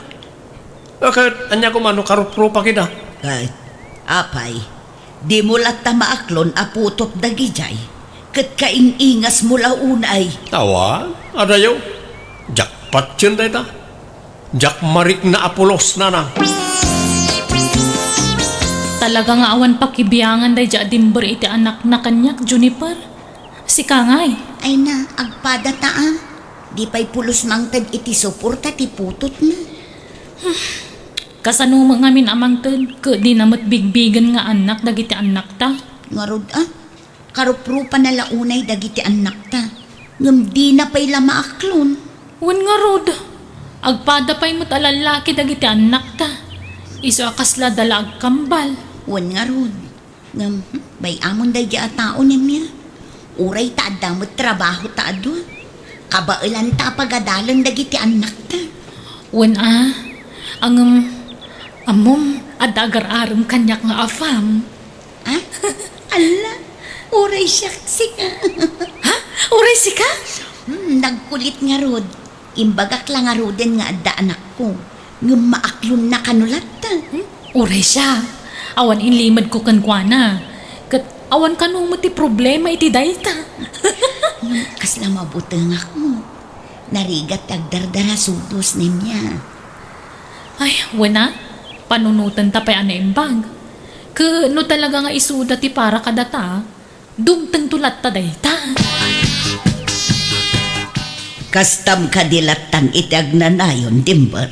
A, ket ania koma no karuprupak ida? Ket, apay, dimo latta maaklon a putot dagidiay, ket kaing-ingasmo la unay. Awan, adayo. Diak patien dayta. Diak marikna a pulos, nanang. Talaga nga awan pakibiangan daydiay a Dimber iti anakna kaniak, Juniper. Sika ngay? Ay na, agpada ta, a. Di pay pulos mangted iti suporta ti putotna. Kasano met ngamin a mangted, ket dina met bigbigen nga annak dagiti annakta? Ngarud, a. Karuprupana la unay dagiti annakta. Ngem dina pay la maaklon. Wen ngarud, agpada pay met a lallaki dagiti annakta. Isu a kasla da la agkambal. Wen ngarud. Ngem, hmm, bay-amon daydiay a tao, Nemia. Uray ta adda met trabaho ta a dua, kabaelanta a pagadalen dagiti annakta. Wen a, a ngem, ammom, adda agar-arem kaniak nga afam. Ha? Alla, uray siak, sika. Ha? Uray sika? Hmm, nagkulit ngarud. Imbagak la ngaruden nga adda anakko, ngem maaklonna kano latta. Hmm? Uray siak, awan inlimedko kenkuana, ket awan kano met ti problema iti dayta. Ngem kasla mabutengak met. Narigat ti agdardara sudos, Nemia. Ay, wen a, panunotenta pay a naimbag. Ket no talaga nga isuda ti para kadata, dumtengto latta dayta. Kastam kadi lattan iti agnanayon, Dimber?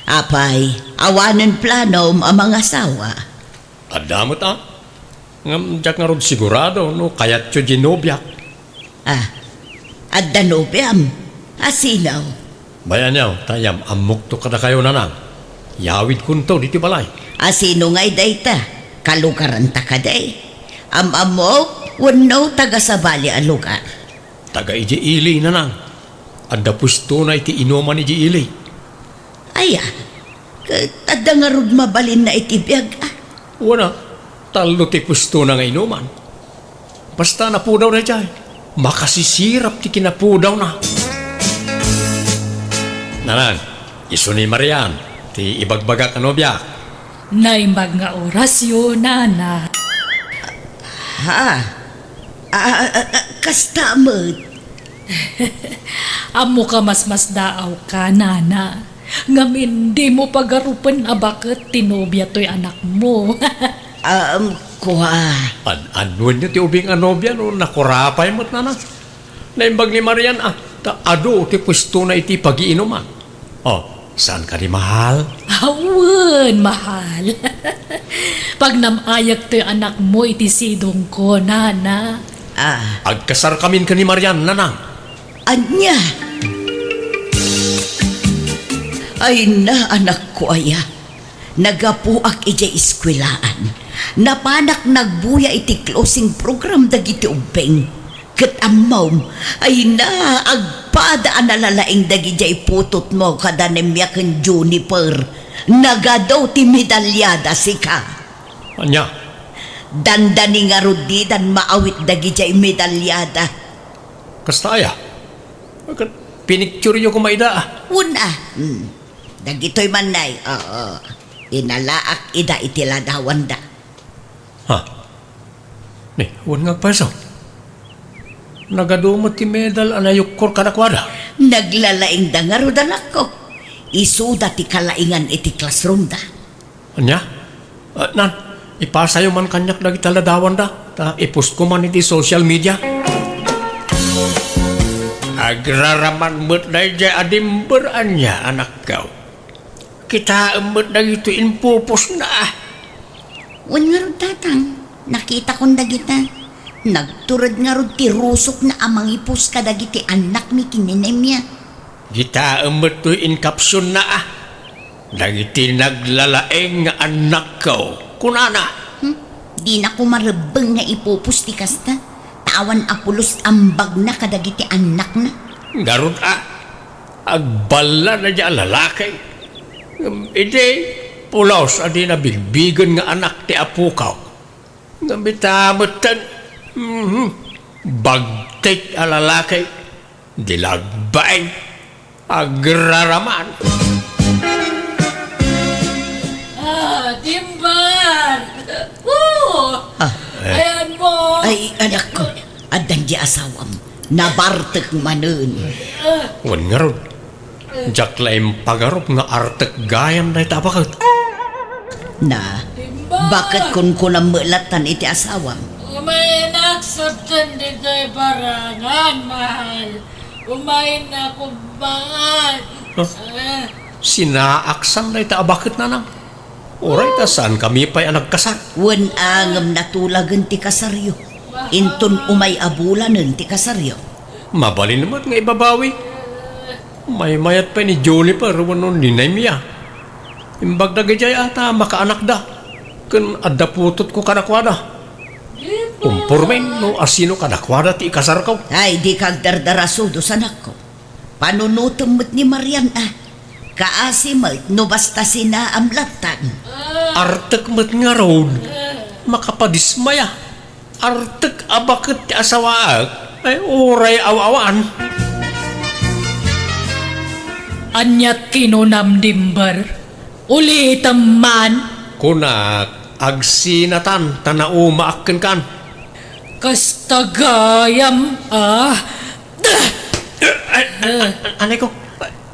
Apay, awanen planom a mangasawa? Adda met a. Ngem diak ngarud sigurado no kayatyo di nobiak. Ah, adda nobiam? A sino? Bay-anyo, ta yam-ammokto kadakayo, nanang. Yawidkonto ditoy balay. A sino ngay dayta? Kalugaranta kadi? Am-ammok wenno taga sabali a lugar? Taga idiay ili, nanang. Adda puestona iti inuman idiay ili. Aya, ket adda ngarud mabalinna iti biag a? Wen a, tallo ti puestona nga inuman. Basta napudaw daydiay, makasisirap ti kinapudawna. Nanang, isu ni Marian ti ibagbagak a nobiak. Naimbag nga orasyo, nana. Ha? A, a, a, a, kasta met. Ammok a masmasdaawka, nana. Ngamin, dimo pagarupen a baket ti nobia toy anakmo. Um, kua. An-annuenyo ti ubing a nobia no nakurapay met, nana. Naimbag ni Marian a ta adu ti puestona iti pagiinuman. Oh, saan kadi, mahal? Awan, mahal. Pagnam-ayak toy anakmo iti sidongko, nana. Ah. Agkasarkamin ken ni Marian, nanang. Ania? Ay na, anakko aya. Naggapuak idiay eskuelaan. Napanak nagbuya iti closing program dagiti ubbing. Ket ammom, ay na, agpada a nalalaing dagidiay putotmo kada Nemia ken Juniper. Nagadu ti medalyada, sika. Ania? Dandani ngarud didan maawit dagidiay medalyada. Kasta aya? Ket Pinictureyo koma ida, ah. Wen, ah. Hmm. Dagitoy man, Nay. Oo. Inalaak ida iti ladawanda. Ha? Ni, wen nga agpayso. Nagadu met ti medal a nayukkor kadakuada. Naglalaingda ngarud, anakko. Isuda ti kalaingan iti classroomda. Ania? Ah, nan, ipasayo man kaniak dagiti ladawanda, ta i-post ko man iti social media. Agraraman met daydiay a Dimber ania, anakko. Kitaem met dagitoy impupusna, ah. Wen ngarud, Tatang, nakitakon dagita. Nagtured ngarud ti rusokna a mangipus kadagiti annakmi ken ni Nemia. Kitaem met toy incaption-na, ah. Dagiti naglalaeng nga annakko, kunana. Hmm? Dina koma rebbeng nga ipupus ti kasta, ta awan a pulos ambagna kadagiti annakna. Ngarud, ah, agballa daydiay a lalaki. Ngem idi pulos a dina bigbigen nga anak ti apokaw. Ngem ita metten, mhm, bagtit a lalaki. Di la agbain. Agraraman. Ah, Dimber! Woo! Ah. Ayan mo! Ay, anakko, addan di asawam. Nabartek manen. Wen ngarud, diak la impagarup nga artek gayam dayta a baket. Na, Dimber! Baket kunkunam met lattan iti asawam? Umaynak sadtan ditoy barangan, mahal. Umaynak, umaynak. Huh? Ah. Sinaaksan dayta a baket, nanang. Uray ta saankami pay a nagkasar. Wen a ngem natulagen ti kasaryo. Inton umay a bulanen ti kasaryo. Mabalin met nga ibabawi. Maymayat pay ni Juniper wenno ni Nemia. Imbag dagidiay a ta makaanakda, ken adda putotko kadakuada. Kumpormen no asino kadakuada ti ikasarko. Ay, dika agdardarasudos, anakko. Panunotem met ni Marian a. Kaasi met no basta sinaam lattan. Artek met ngarud, makapadismaya. Artek a baket ti asawaek, ay, uray aw-awan. Aniat kinunam, Dimber? Ulitem man. Kunak, agsinatan ta naumaak kenkan. Kasta gayam, ah. Ay, ay, ay, anay ko.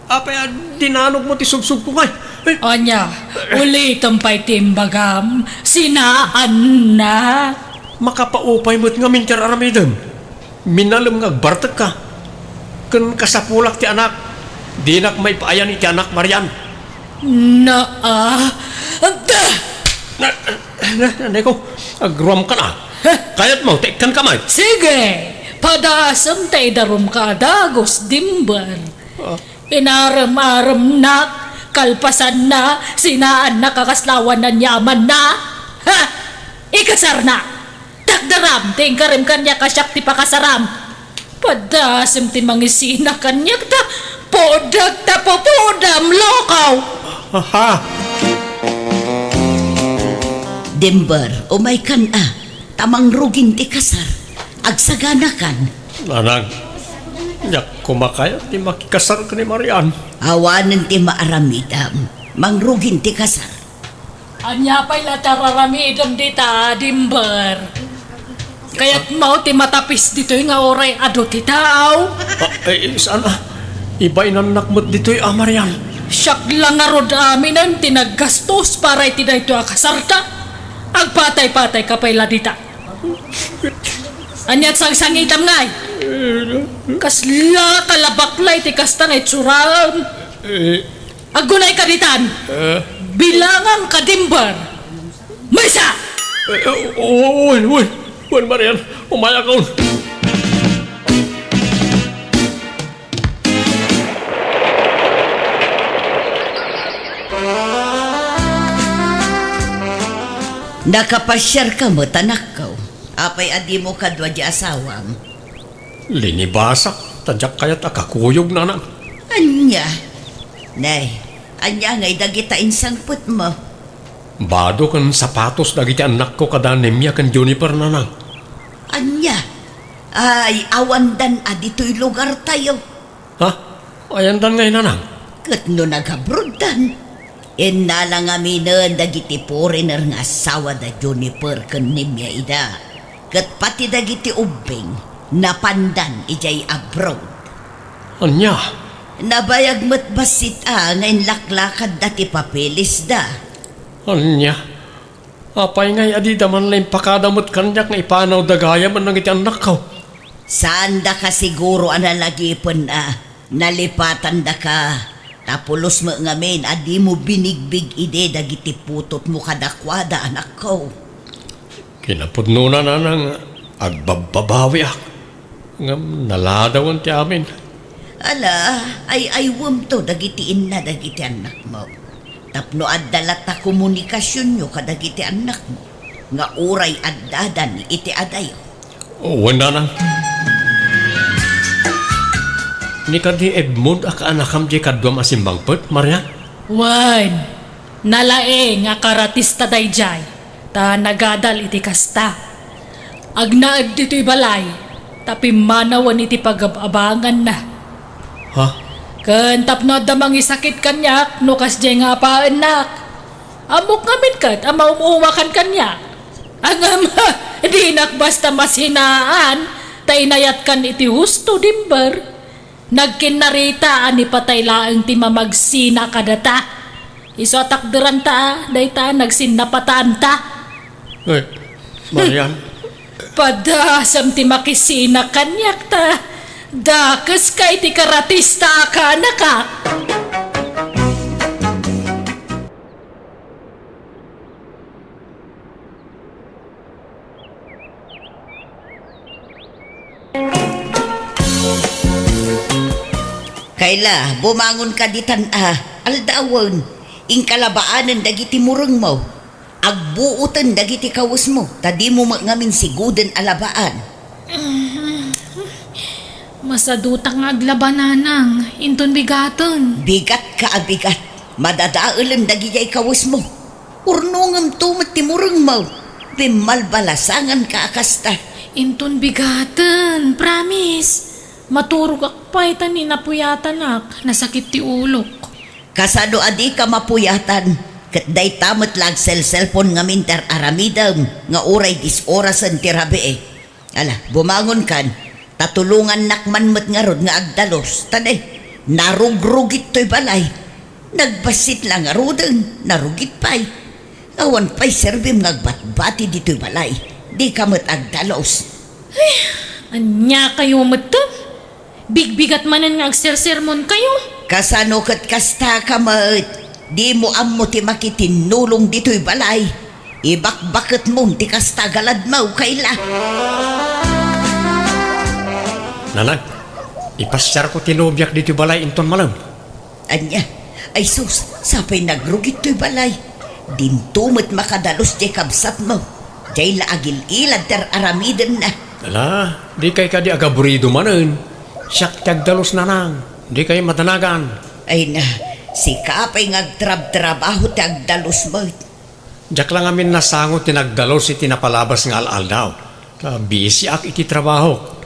Apay a dinanogmo ti subsubko ngay? Eh. Ania, ulitem pay ti imbagam, sinaannak. Makapaupay met ngamin ti ar-aramidem. Minalem nga agbartekka. Ken kasapulak ti anak. Dinak maipaayan iti anak, Marian. Naa. Na, na, na, Neko, agruamkan a. Heh. Kayatmo, ta ikkanka met. Sige, padasem ta idarumka a dagus, Dimber. Ah. Inarem-aremnak, kalpasanna, sinaannak a kasla awan aniamanna. Ha? Ikasarna. Takderam ti inkarem kaniak a siak ti pakasaram. Padasem ti mangisina kaniak ta pudak ta pupudam, lokaw! Aha! Dimber, umaykan a, ta mangrugin ti kasar. Agsaganakan. Nanang, diak koma kayat ti makikasar ken ni Marian. Awanen ti maaramidam. Mangrugin ti kasar. Ania pay la ti ar-aramidem dita, Dimber? Kayatmo ti matapis ditoy nga uray adu ti tao? Ah, eh, saan a? Ibainannak met ditoy a, Marian. Siak la ngarud aminen ti naggastos para iti daytoy a kasarta. Agpatay-patayka pay la dita. Ania ti sangsangitam ngay? Kasla kalabakla iti kasta nga itsuram. Eh, Aggunayka ditan. Eh? Bilangangka, Dimber. Maysa! Eh, eh, wen, wen, wen, Marian, umayakon. Nakapasiarka met, anakko. Apay a dimo kadua di asawam? Linibasak, ta diak kayat a kakuyogna, nanang. Ania? Nay, ania ngay dagita insangpetmo? Bado ken sapatos dagiti annakko kada Nemia ken Juniper, nanang. Ania? Ay, awandan a ditoy lugartayo. Ha? Ayandan ngay, nanang? Ket no nagabroddan, innala ngaminen dagiti foreigner nga asawa da Juniper ken Nimia ida, ket pati dagiti ubbing, napandan idiay abroad. Ania? Nabayag met bassit a nga inlaklakadda ti papelisda. Ania? Apay ngay a dida man la impakada met kaniak nga ipanawda gayam dagiti annakko? Saandaka siguro a nalagipen a nalipatandaka, ta pulos met ngamin a dimo binigbig idi dagiti putotmo kadakuada, anakko. Kinapudnona, nanang, agbabbabawiak. Ngem naladawen ti amin. Ala, ay-aywemto dagiti inna dagiti annakmo. Tapno adda latta komunikasionyo kadagiti annakmo nga uray addadan iti adayo. Wen, nanang. Ni kadi Edmond a kaanakam diay kaduam a simmangpet, Marian? Wen, nalaing a karatista daydiay, ta nagadal iti kasta. Agnaed ditoy balay, ta pimmanawen iti pagab-abanganna. Ha? Ken tapno adda mangisakit kaniak no kasdiay nga apaennak. Ammok ngamin ket a maum-uwakan kaniak. Ngem, dinak basta masinaan, ta inayatkan iti husto, Dimber. Nagkinnarita a ni patay laeng ti mamagsina kadata. Isu a takderanta, dayta nagsinnapataanta. Eh, Marian. Padasam ti makisina kaniak ta dakeska iti karatista a kaanakak. Kayla, bumangonka ditan a, aldawen, inka labaanen dagiti murengmo. Agbuoten dagiti kawesmo, ta dimo met ngamin siguden a labaan. Masadutak nga aglaba, nanang, inton bigaten. Bigatka a bigat. Madadaelen dagidiay kawesmo. Urunongemto met ti murengmo. Bimmalbalasanganka a kasta. Inton bigaten, promise. Maturogak pay ta ni napuyatanak, nasakit ti ulok. Kasano a dika mapuyatan, ket dayta met la agselselpon ngamin ti ar-aramidem nga uray dies orasen ti rabii. Ala, bumangonkan, ta tulongannak man met ngarud nga agdalus, ta ne, narugrugit toy balay. Nagbassit la ngaruden, narugit pay. Awan pay serbim nga agbatbati ditoy balay, dika met agdalus. Ay, ania kayo met? Bigbigat manen nga agsersermon kayo. Kasano ket kasta ka met? Dimo ammo ti makitinnulong ditoy balay. Ibakbaketmon ti kasta galadmo, Kayla. Nanang, ipasiarko ti nobiak ditoy balay inton malem. Ania? Ay sus, sapay nagrugit toy balay. Dinto met makadalus diay kabsatmo. Diay la agil-ilad ti ar-aramidenna. Ala, dikay kadi agaburido manen. Siak ti agdalus, nanang. Dikay madanagan. Ay na, sika pay nga agtrabtrabaho ti agdalus met. Diak la ngamin nasango ti nagdalus iti napalabas nga al-aldaw. Ta busyak iti trabahok.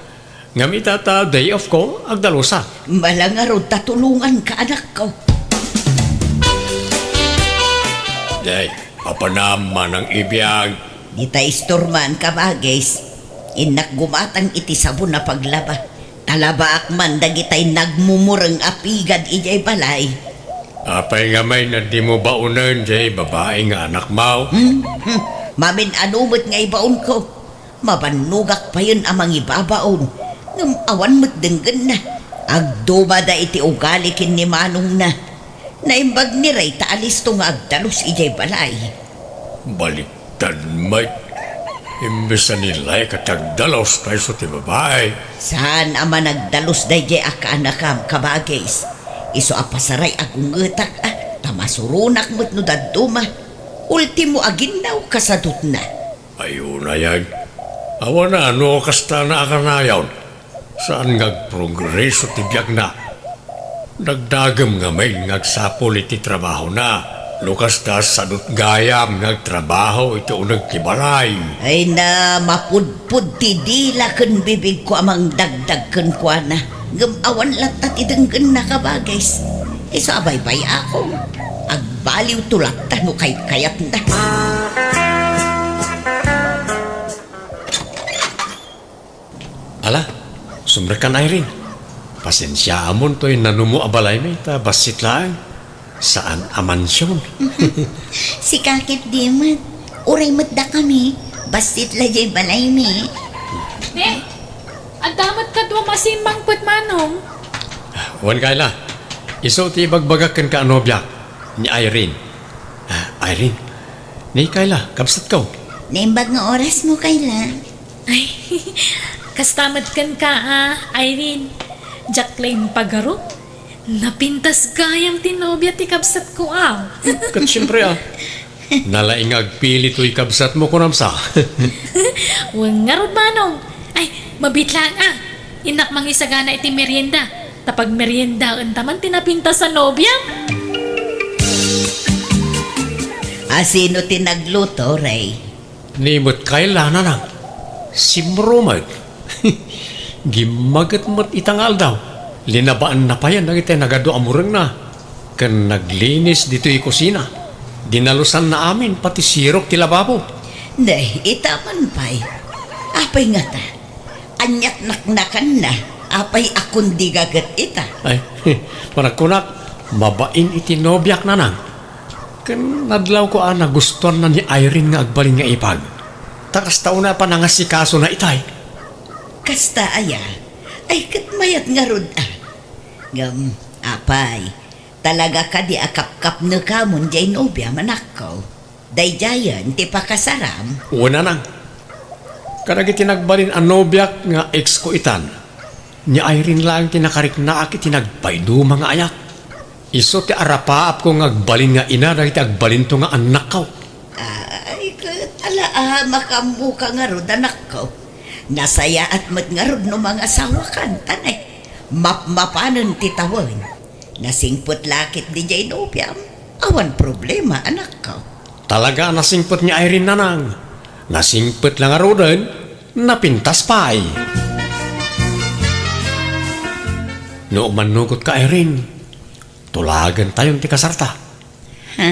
Ngem ita ta day off ko, agdalusak. Mala ngarud ta tulonganka, anakko. Day, apanam manang ibiag. Dita istorman, kabagis. Innak gumatang iti sabon a paglaba. Talabaak man dagitay nagmumureng a pigad idiay balay. Apay ngamin a dimo baonen diay babai nga anakmo? Hmm? Hmm. Mamin-ano met nga ibaonko? Mabannogak payen a mangibabaon, ngem awan met denggenna. Agdumada iti ugali ken ni manongna. Naimbag ni Ray ta alisto nga agdalus idiay balay. Baliktad met. Imbes a ni Ray ket agdalus pay isu ti babai. Saan a managdalus daydiay a kaanakam, kabagis. Isu a pasaray a gungetak, a, ta masuronak met no dadduma. Ultimo a ginnaw kasadutna. Ay, unay, ay. Awan a no kasta a kanayon. Saan nga agprogreso ti biagna. Dagdagem ngamin nga agsapul iti trabahona. No kasta, sadut gayam nga agtrabaho iti uneg ti balay. Ay na, mapudpod ti dila ken bibigko a mangdagdag kenkuana. Ngem awan latta ti denggennaka, Bagis. Isu a baybay-akon. Agbaliwto latta no kaykayatna. Ala, sumrekkan, Irene. Pasensiaamon toy nanumo a balaymi ta bassit laeng. Saan a mansion. Sika ket di met. Uray met dakami. Bassit la jay balaymi. Ne, adda met kadua masimmangpet, Manong. Wen, Kayla. Isu ti ibagbagak kenka a nobiak, ni Irene. Ah, Irene, ni Kayla, kabsatko. Naimbag nga orasmo, Kayla. Ay, kasta met kenka, a, Irene. Diak la impagarup. Napintas gayam ti nobia ti kabsatko, a. Ket siempre, a. Nalaing nga agpili toy kabsatmo, kunam sa. Wen ngarud, Manong. Ay, mabiit laeng, a. Innak mangisagana iti merienda. Ta pagmeriendaenta man ti napintas a nobia. A, sino ti nagluto, Rey? Ni met Kayla, Nanang. Simro met. Gimmaget met ita nga aldaw. Linabaanna payen dagiti nagadu a murengna. Ken naglinis ditoy kusina. Dinalusanna amin pati sirok ti lababo. Nay, ita man pay. Apay ngata? Ania't naknakanna? Apay a kundiga ket ita? Ay, panagkunak, mabain iti nobiak, Nanang. Ken nadlawko a nagustuanna ni Irene nga agbalin nga ipag. Ta kasta unay a panangasikasona itay. Kasta aya? Ay, ket mayat ngarud a. Ngem, apay, talaga kadi a kapkapnekamon jay nobiam, anakko? Daydiayen ti pakasaram? Wen, Nanang. Kadagiti nagbalin a nobiak nga ex ko itan, ni Irene laeng ti nakariknaak iti nagpaiduma nga ayat. Isu ti arapaapko nga agbalin nga ina dagiti agbalinto nga annakko. Ay, ket ala a, makaammoka ngarud, anakko. Nasayaat met ngarud no mangasawakan, ta ne, mapmapanen ti tawen. Nasingpet la ketdi jay nobiam. Awan problema, anakko. Talaga a nasingpet ni Irene, Nanang. Nasingpet la ngaruden, napintas pay. No umannugotka, Irene, tulagentayon ti kasarta. Ha?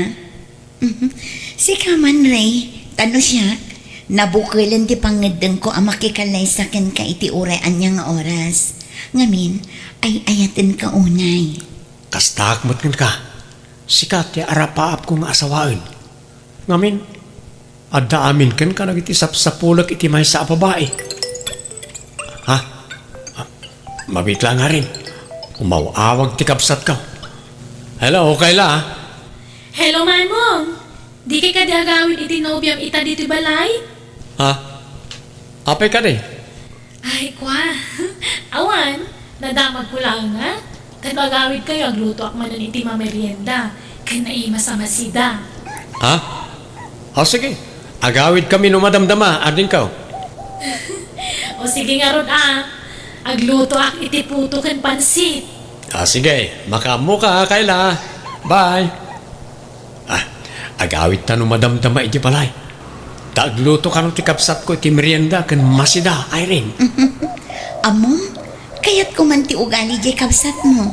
Sika man, Rey, ta no siak, nabukelen ti pangngeddengko a makikallaysa kenka iti uray ania nga oras. Ngamin, ay-ayatenka unay. Kastaak met kenka. Sika ti arapaapko nga asawaen. Ngamin, adda amin kenka dagiti sapsapulek iti maysa a babai. Ha? Ah, mabiit la ngamin. Umaw-awag ti kabsatko. Hello, Kayla. Hello, Manong. Dikay kadi agawid iti nobiam ita ditoy balay? Ha? Apay kadi? Ay, kwa. Awan, nadamagko laeng a. Ket agawidkayo, aglutoak manen iti mamerienda, ken naimas a masida. Ha? O, sige. Agawidkami no madamdama, adingko. O, sige ngarud a. Aglutoak iti puto ken pansit. Ah, sige. Makaammoka, Kayla. Bye. Ah, agawidta no madamdama iti balay. Ta agluto kano ti kabsatko iti merienda ken masida, Irene. Ammom, kayatko man ti ugali jay kabsatmo.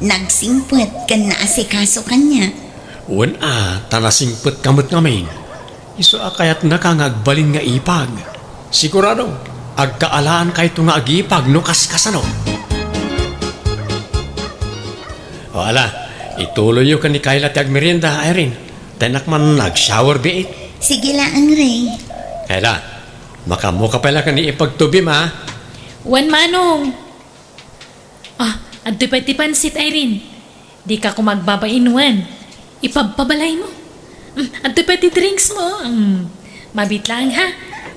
Nagsingpet ken naasikaso kaniak. Wen a, ta nasingpetka met ngamin. Isu a kayatnaka nga agbalin nga ipag. Sigurado, agkaalaankayo nga agipag no kaskasano. O ala, ituloyyo ken ni Kayla ti agmerienda, Irene. Ta innak man nag-shower biit. Sige laeng, Rey. Kayla, makaammoka pay la ken ni ipagtubim, a? Wen, Manong. Ah, adtoy pay ti pansit, Irene. Dika koma agbabain wen. Ipabpabalaymo. Mm, adtoy pay ti drinksmo. Mm, mabiit laeng, ha?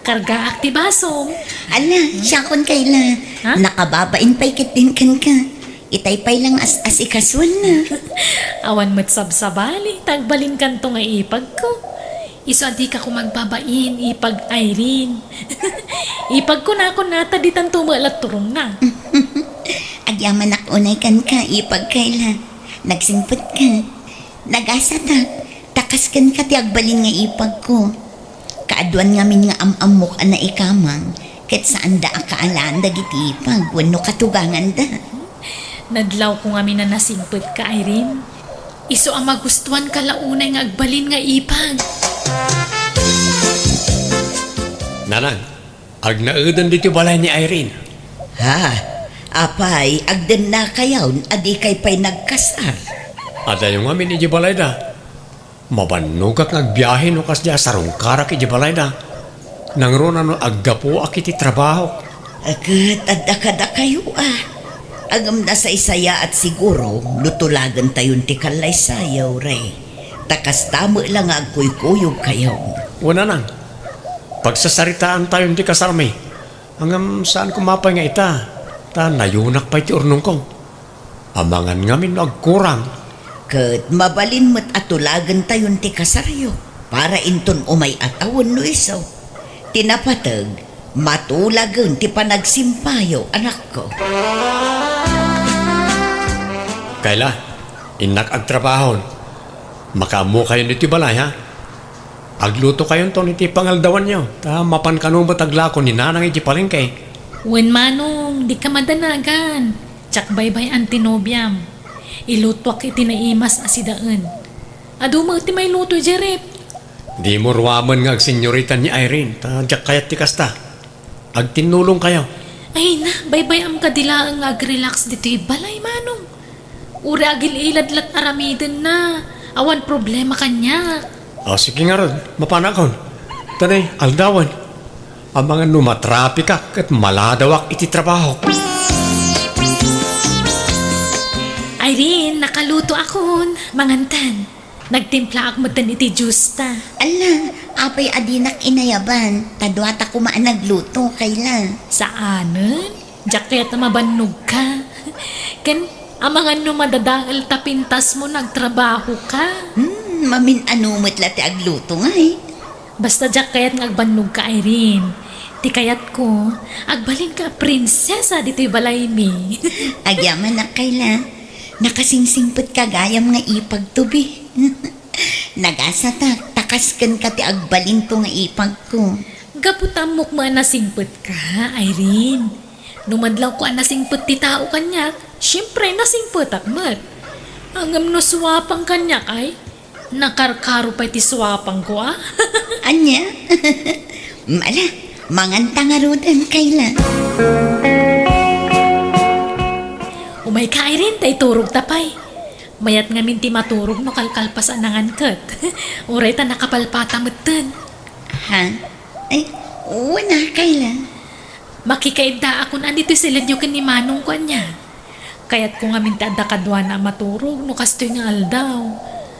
Kargaak ti basom. Ala, siakon, Kayla. Ha? Nakababain pay ketdin kenka. Itay pay la nga as-asikasuenna. Awan met sabsabali, ta agbalinkanto nga ipagko. Isu a dika koma agbabain, ipag Irene. Ipagko nakon a, ta ditanto met la turongna. Agyamanak unay kenka, ipag Kayla. Nagsingpetka. Nagasatak. Ta kas kenka ti agbalin nga ipagko. Kaaduan ngamin nga am-ammok a naikamang, ket saanda a kaalaan dagiti ipag wenno katuganganda. Nadlawko ngamin a nasingpetka, Irene. Isu a magustuanka la unay nga agbalin nga ipag. Nanang, agnaeden ditoy balay ni Irene. Ha? Apay, agdennakayon a dikay pay nagkasar? Adayo ngamin idiay balayda. Mabannogak nga agbiahe no kasdi a sarungkarak idiay balayda. Nangruna no aggapuak iti trabahok. Ket adda kadakayo a. Ngem nasaysayaat siguro no tulagentayon ti kallaysayo, Ray. Ta kasta met la nga agkuykuyogkayo. Wen, Nanang, pagsasaritaantayon ti kasarmi. Ngem saan koma pay nga ita, ta nayunak pay ti urnongko. Amangan ngamin no agkurang. Ket mabalin met a tulagentayon ti kasaryo para inton umay a tawen no isu. Ti napateg, matulagen ti panagsimpayo, anakko. Kayla, innak agtrabahon. Makaammokayon ditoy balay, ha? Aglutokayonton iti pangaldawanyo, ta mapan kano met aglako ni Nanang iti palengke. Wen, Manong, dika madanagan. Diak baybay-an ti nobiam. Ilutuak iti naimas a sidaen. Adu met ti mailuto idiay ref. Dimo ruamen nga agsenyorita ni Irene, ta diak kayat ti kasta. Agtinnulongkayo. Ay na, baybay-am kadi laeng nga agrelax ditoy balay, Manong. Uray agil-ilad la't aramidenna. Awan problema kaniak. O, sige ngarud, mapanakon. Tanay, aldawen. Amangan no matrapikak ket maladawak iti trabahok. Irene, nakalutoakon. Mangantan. Nagtimplaak metten iti juice ta. Ala, apay a dinak inayaban? Ta duata koma a nagluto, Kayla. Saanen? Diak kayat a mabannogka. Ken, amangan no madadael ta pintasmo no agtrabahoka. Hmm, mamin-ano met la ti agluto ngay. Basta diak kayat nga agbannogka, Irene. Ti kayatko, agbalinka a prinsesa ditoy balaymi. Agyamanak, Kayla. Nakasingsingpetka gayam nga ipagto bi. Nagasatak, ta kas kenka ti agbalinto nga ipagko. Gapu ta ammok met a nasingpetka, Irene. No madlawko a nasingpet ti tao kaniak, siempre, nasingpetak met. Ngem no suapang kaniak, ay, nakarkaro pay ti suapangko, a? Ania? Ala, manganta ngaruden, Kayla. Umayka, Irene, ta iturogta pay. Mayat ngamin ti maturog no kalkalpas a nangan ket. Uray ta nakapalpata metten. Ha? Ay, wen a, Kayla. Makikaiddaakon a ditoy silenyo ken ni Manongko ania. Kayatko ngamin ti adda kaduana a maturog no kastoy nga aldaw.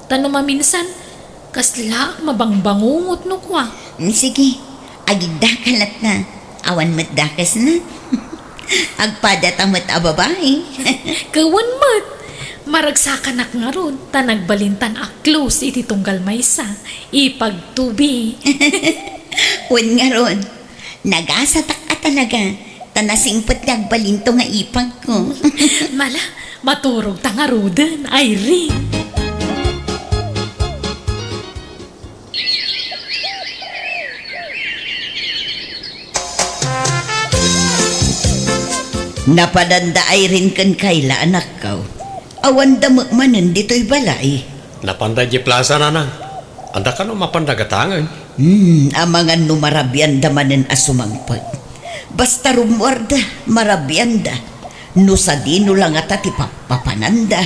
Ta no maminsan, kasla mabangbangungot no kua. Mm, sige, agidda ka latta. Awan met dakesna. Agpadata met a babai. Ket wen met, maragsakanak ngarud, ta nagbalintan a close iti tunggal maysa, ipagto bi. Wen ngarud, nagasatak a talaga, ta nasingpet nga agbalinto nga ipagko. Mala, maturogta ngaruden, Irene. Napadanda Irene ken Kayla, anakko. Awanda met manen ditoy balay. Napanda idiay plasa, Nanang. Adda kano mapanda gatangen? Hmm, amangan no marabianda manen a sumangpet. Basta rummuarda, marabianda. No sadino la ngata ti pappapananda.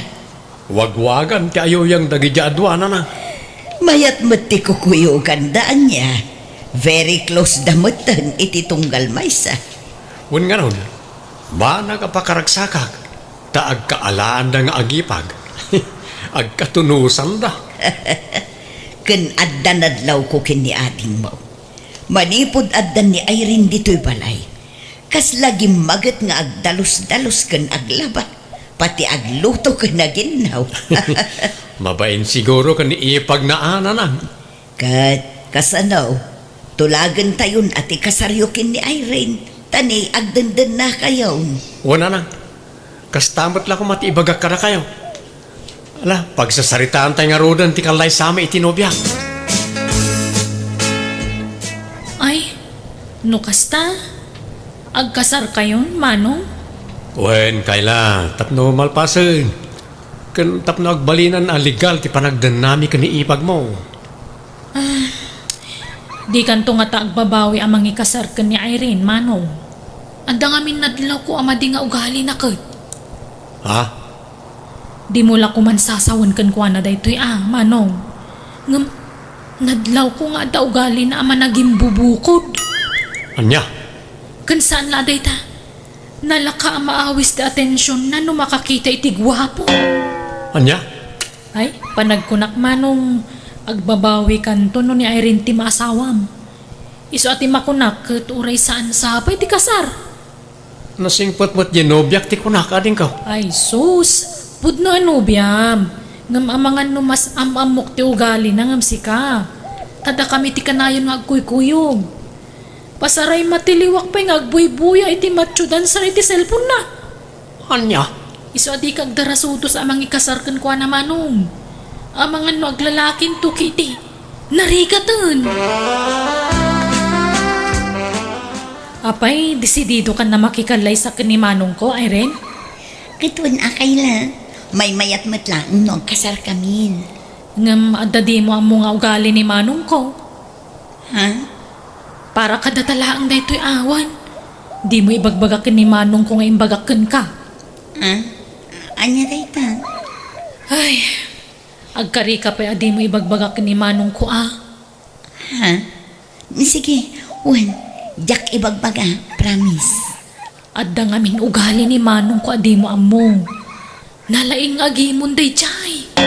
Wagwagan ti ayuyang dagiti adua, Nanang. Mayat met ti kukuyoganda, ania. Very close da metten iti tunggal maysa. Wen ngarud, banag a pakaragsakak, ta agkaalaanda nga agipag. Agkatunusanda. Ken adda nadlawko ken ni adingmo. Manipud addan ni Irene ditoy balay, kasla gimmaget nga agdalus-dalus ken aglaba, pati agluto ken aginnaw. Mabain siguro ken ni ipagna a, Nanang. Ket kasano, tulagentayon a ti kasaryo ken ni Irene, ta ni agdendennakayon. Wen, Nanang. Kasta met la koma ti ibagak kadakayo. Ala, pagsasaritaantay ngaruden ti kallaysami iti nobiak. Ay, no kasta, agkasarkayon, Manong? Wen, Kayla, tapno malpasen, ken tapno agbalinan a legal ti panagdennami ken ni ipagmo. Ah, dikanto ngata agbabawi a mangikasar ken ni Irene, Manong. Adda ngamin nadlawko a madi nga ugalina ket. Ha? Dimo la koman sasawen kenkuana daytoy a, Manong. Ngem, nadlawko nga adda ugalina a managimbubukod. Ania? Ken saan la a dayta. Nalaka a maawis ti atensionna no makakita iti guapo. Ania? Ay, panagkunak, Manong, agbabawikanto no ni Irene ti maasawam. Isu a ti makunak ket uray saan sapay ti kasar. Nasingpet met diay nobiak ti kunak, adingko. Ay, sus! Pudno a nobiam. Ngem amangan no mas am-ammok ti ugalina ngem sika. Ta dakami ti kanayon nga agkuykuyog. Pasaray matiliwak pay nga agbuybuya iti matcho dancer iti cellphone-na. Ania? Isu a dika agdarasudos a mangikasar kenkuana, Manong. Amangan no aglalakinto, Kitty. Narigaten. Apay, desididokan a makikallaysa ken ni Manongko, Irene? Ket wen a, Kayla, maymayat met laeng no agkasarkamin. Ngem adda dimo ammo nga ugali ni Manongko. Ha? Para kadata laeng daytoy awan. Dimo ibagbaga ken ni Manongko nga imbagak kenka. Ha? Ania dayta? Ay, agkarika pay a dimo ibagbaga ken ni Manongko a. Ha? Sige, wen, diak ibagbaga, promise. Adda ngamin ugali ni Manongko a dimo ammo. Nalaing nga agimon daydiay.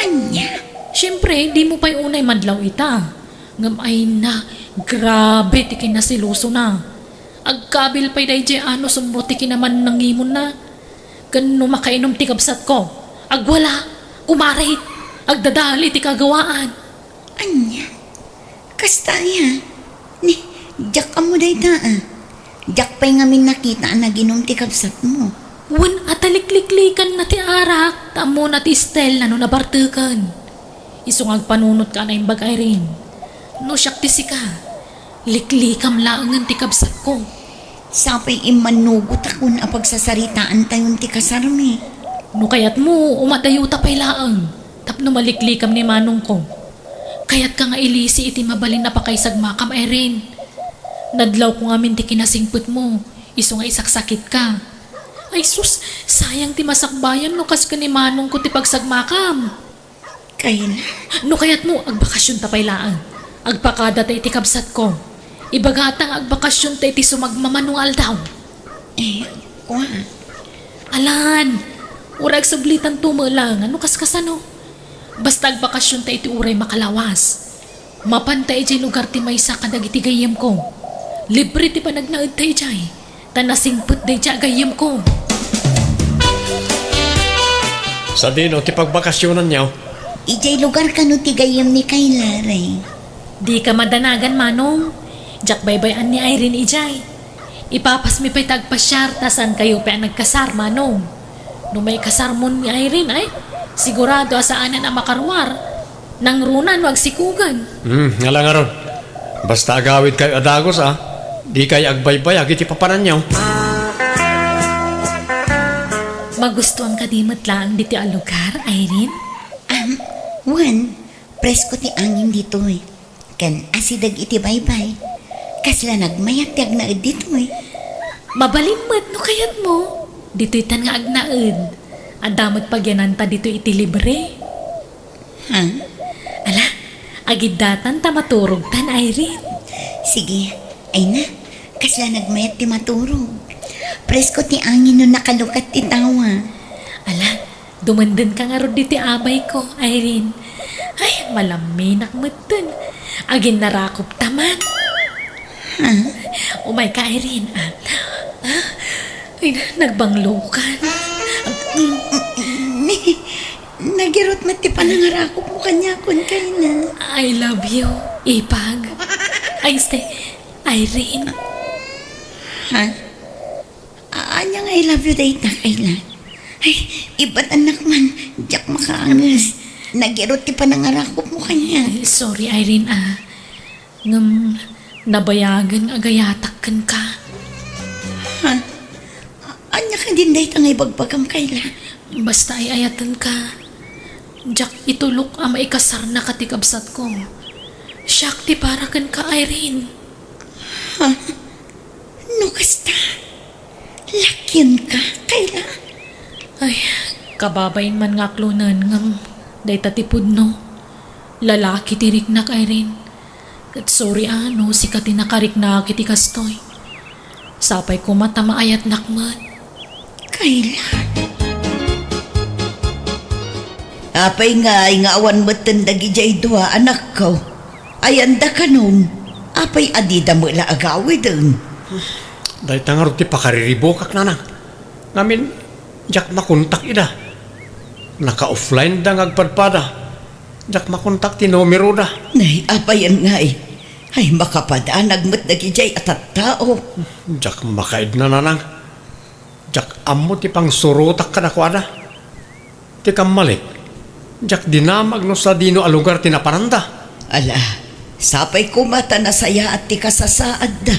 Ania? Siempre, dimo pay unay madlaw ita. Ngem ay na, grabe ti kinaselosona. Agkabil pay daydiay a no sumro ti kinamannangimonna. Ken no makainom ti kabsatko, agwala, kumare, agdadali ti kagawaan. Ania? Kasta aya? Ni, diak ammo dayta a. Diak pay ngamin nakita a naginum ti kabsatmo. Wen a ta likliklikanna ti arak, ta ammona ti style-na no nabarteken. Isu nga agpanunotka a naimbag, Irene. No siak ti sika, liklikam laengen ti kabsatko. Sapay immannugotakon a pagsasaritaantayon ti kasarmi. No kayatmo, umadayuta pay laeng, tapno maliklikam ni Manongko. Kayatka nga ilisi iti mabalin a pakaisagmakam, Irene. Nadlawko ngamin ti kinasingpetmo, isu nga isaksakitka. Ay sus, sayang ti masakbayan no kas ken ni Manongko ti pagsagmakam. Kayla. No kayatmo, agbakasyonta pay laeng. Agpakadata iti kabsatko. Ibagata nga agbakasyonta iti sumagmamano nga aldaw. Eh, kua. Alan, uray agsublitanto met laeng no kaskasano. Basta agbakasyonta iti uray makalawas. Mapanta idiay lugar ti maysa kadagiti gayyemko. Libre ti panagnaedta idiay. Ta nasingpet daydiay a gayyemko. Sadino ti pagbakasyonanyo? Idiay lugar kano ti gayyem ni Kayla, Ray? Dika madanagan, Manong. Diak baybay-an ni Irene idiay. Ipapasmi pay ta agpasiar ta saankayo pay a nagkasar, Manong. No maikasarmon ni Irene, ay, sigurado a saanen a makaruar. Nangruna no agsikugen. Hmm, ala ngarud. Basta agawidkayo a dagus, a. Dikayo agbaybayag iti papananyo. Magustuan kadi met laeng ditoy a lugar, Irene? Am, wen, presko ti angin ditoy. Ken asideg iti baybay. Kasla nagmayat ti agnaed ditoy. Mabalin met no kayatmo. Ditoytan nga agnaed. Adda met pagyananta ditoy iti libre. Ha? Ala, agiddatan ta maturogtan, Irene. Sige, ay na, kasla nagmayat ti maturog. Presko ti angin no nakalukat ti tawa. Ala, dumendenka ngarud ditoy abayko, Irene. Ay, malaminak metten. Aginnarakopta man. Ha? Umayka, Irene, ah. Ah, ay, nagbanglokan. Ni, nagirot met ti panangarakopmo kaniakon, Kayla. I love you, Ipag. Ay, este, Irene. Ha? A-, ania nga I love you dayta, Kayla? Ay, ibatannak man, diak makaanges. Nagirot ti panangarakopmo kaniak. Ay, sorry, Irene, ah. Ngem, nabayagen nga agayatak kenka. Ha? A-, ania Kadin dayta nga ibagbagam, Kayla. Basta ay-ayatenka. Diak itulok a maikasarnaka ti kabsatko. Siak ti para kenka, Irene. Ha? No kasta, lakienka, Kayla? Ay, kababain man nga aklonen ngem dayta ti pudno. Lalaki ti riknak, Irene. Ket sorry a no sika ti nakariknak iti kastoy. Sapay koma ta maayatnak met. Kayla. Apay ngay nga awan metten dagidiay dua, anakko? Ayanda kanon? Apay a dida met la agawiden? Dayta ngarud ti pakariribukak, nanang. Ngamin, diak makontak ida. Naka-offline da nga agpadpada. Diak makontak ti numeroda. Nay, apayen ngay? Ay, makapadanag met dagidiay a tattao. Diak makaidna, nanang. Diak ammo ti pangsurotak kadakuada. Ti kammalik, diak dinamag no sadino a lugar ti napananda. Ala, sapay koma ta nasayaat ti kasasaadda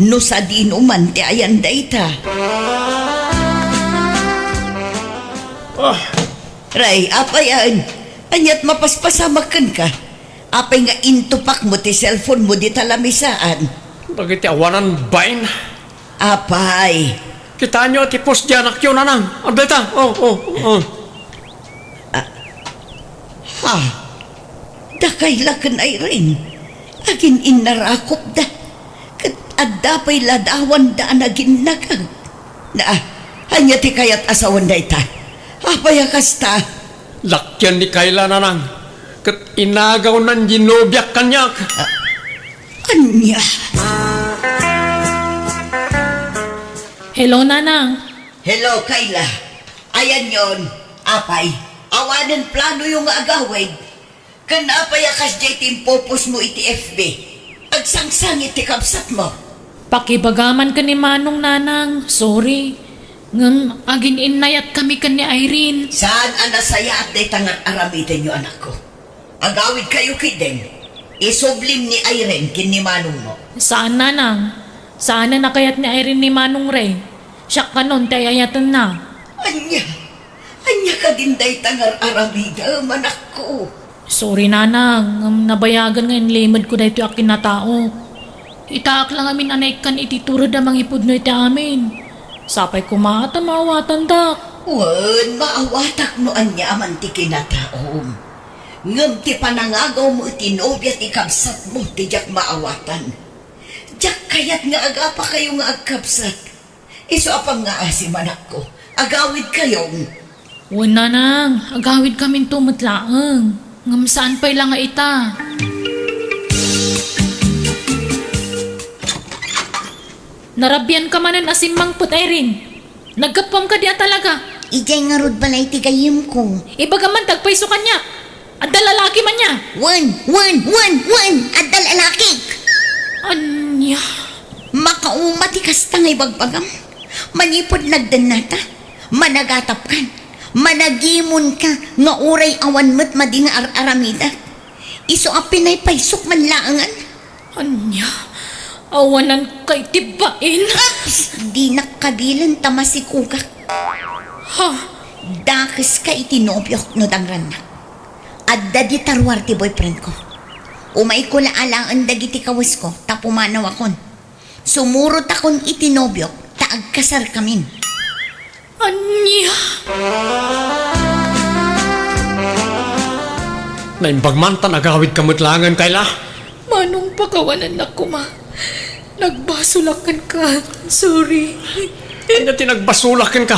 no sadino man ti ayan dayta. Ah. Ray, apay a, ania't mapaspasamak kenka? Apay nga intupakmo ti cellphone mo dita lamisaan? Dagiti awanan bain. Apay. Kitaenyo ti post diay anakyo, nanang. Adda ita. Oh, oh, oh. Ah, ha? Dakay la ken Irene. Agin-innarakopda. Ket adda pay ladawanda a naginnagag. Na, ania ti kayat a sawen dayta? Apay a kasta? Lakian ni Kayla, nanang. Ket inagawnan ti nobiak kaniak. Ah, ania? Hello, nanang. Hello, Kayla. Ayanyon, apay, awanen planoyo nga agawid? Ken apay a kasdiay ti impopost mo iti F B? Agsangsangit ti kabsatmo. Pakibagaman ken ni Manong, nanang. Sorry. Ngem agin-innayatkami ken ni Irene. Saan a nasayaat dayta nga ar-aramidenyo, anakko? Agawidkayo ketdin. Isublim ni Irene ken ni Manongmo. Saan, nanang. Saanen a kayat ni Irene ni Manong Ray. Siak kanon ti ay-ayatenna. Ania? Ania kadin dayta nga ar-aramidem, anakko? Sorry, nanang, ngem nabayagen nga inlimedko daytoy a kinataok. Itaak la ngamin a naikkan iti tured a mangipudno iti amin. Sapay koma ta maawatandak. Wen, maawatak no ania man ti kinataom. Ngem ti panangagawmo iti nobia ti kabsatmo ti diak maawatan. Diak kayat nga agapakayo nga agkabsat. Isu a pangngaasim, anakko. Agawidkayo. Wen, nanang, agawidkaminto met laeng. Ngem saan pay la nga ita. Narabianka manen a simmangpet, Irene. Naggapuam kadi a talaga. Idiay ngarud balay ti gayyemko. Ibagam man ti agpayso kaniak. Adda lalaki man nia? Wen, wen, wen, wen! Adda lalakik! Ania? Makauma ti kasta nga ibagbagam. Manipud nagdennata, managatapkan, managimonka nga uray awan met madi nga ar-aramidak. Isu a pinaypaysok man laengen. Ania? Awananka iti bain? Aps! Dinak kabilen ta masikogak. Ha? Dakeska iti nobiok no dangrannak. Adda dita ruar ti boyfriendko. Umayko la alaen dagiti kawesko ta pumanawakon. Sumurotakon iti nobiok ta agkasarkamin. Ania? Naimbag man ta nagawidka met laengen, Kayla. Manong, pakawanannak koma. Nagbasolak kenka. Sorry. Ania ti nagbasolak kenka?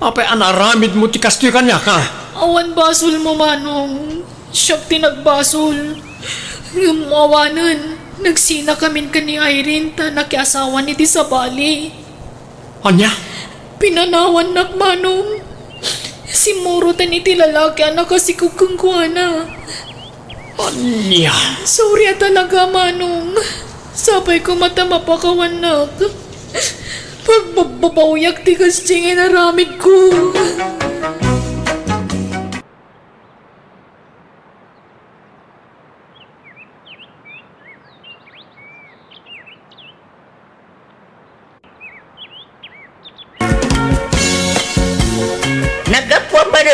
Apay a naaramidmo ti kastoy kaniak, ha? Awan basolmo, Manong. Siak ti nagbasol. Ngem awanen, nagsinakamin ken ni Irene ta nakiasawan iti sabali. Ania? Pinanawannak, Manong. Simmuroten iti lalaki a nakasikog kenkuana. Ania? Sorry a talaga, Manong. Sapay koma ta mapakawannak. Pagbabbabawiak ti kasdiay nga inaramidko.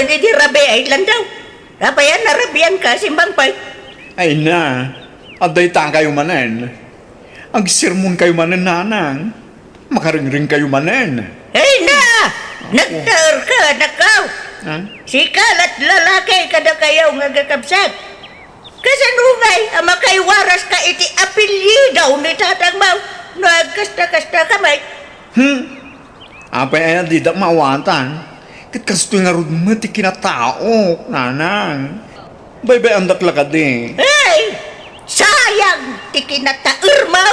Iti rabii, Landaw. Apay a narabianka, Simbang pay? Ay na, adda itakayo manen. Agsermonkayo manen, Nanang. Makaringringkayo manen. Ay na! Nagtaerka, anakko! Ha? Sika la't lalaki kadakayo nga agkakabsat. Kasano ngay a makaiwaraska iti apelyido ni tatangmo no agkasta-kastaka met? Hmm. Apay aya didak maawatan? Ket kastoy ngarud met ti kinataok, Nanang. Baybay-andak la kadi. Ay! Sayang ti kinataermo!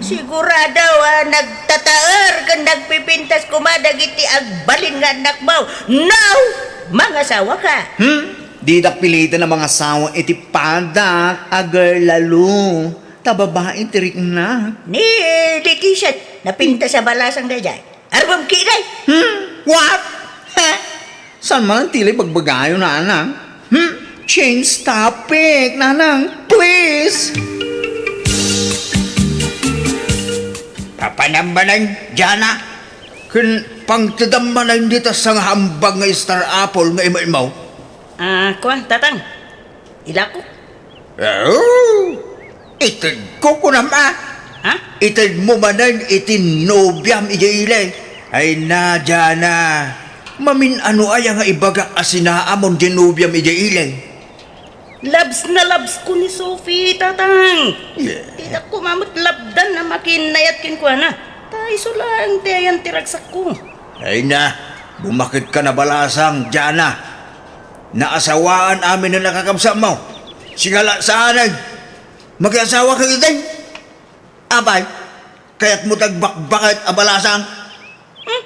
Sigurado a nagtataer ken nagpipintas koma dagiti agbalin nga annakmo. No! Mangasawaka! Hmm? Didak piliten a mangasawa iti padak a girl lalo, ta babai ti riknak. Ni Leticia, napintas a balasang daydiay. Arbem kidi? Hmm? What? Heh? Saan man ti ibagbagayo, Nanang? Hmm? Change topic, Nanang. Please! Papanam manen, Jana. Ken pangtedam manen dita sangahambag nga star apple nga imetmo. Ah, kuan, Tatang. Ilako. Oh, itedko, kunam a. Ha? Itedmo manen iti nobiam idiay ili. Ay na, Jana. Mamin-ano aya nga ibagak a sinaamon ti nobiam idiay ili? Loves na loves ko ni Sophie, Tatang. Yeah. Didak koma met labdan a makinnayat kenkuana. Ta isu laeng ti ayan ti ragsakko. Ay na, bumaketka a balasang, Jana. Naasawaan amin a nakakabsatmo. Sika la saanen. Makiasawaka iti. Apay, kayatmo ti agbakbaket a balasang? Hmm?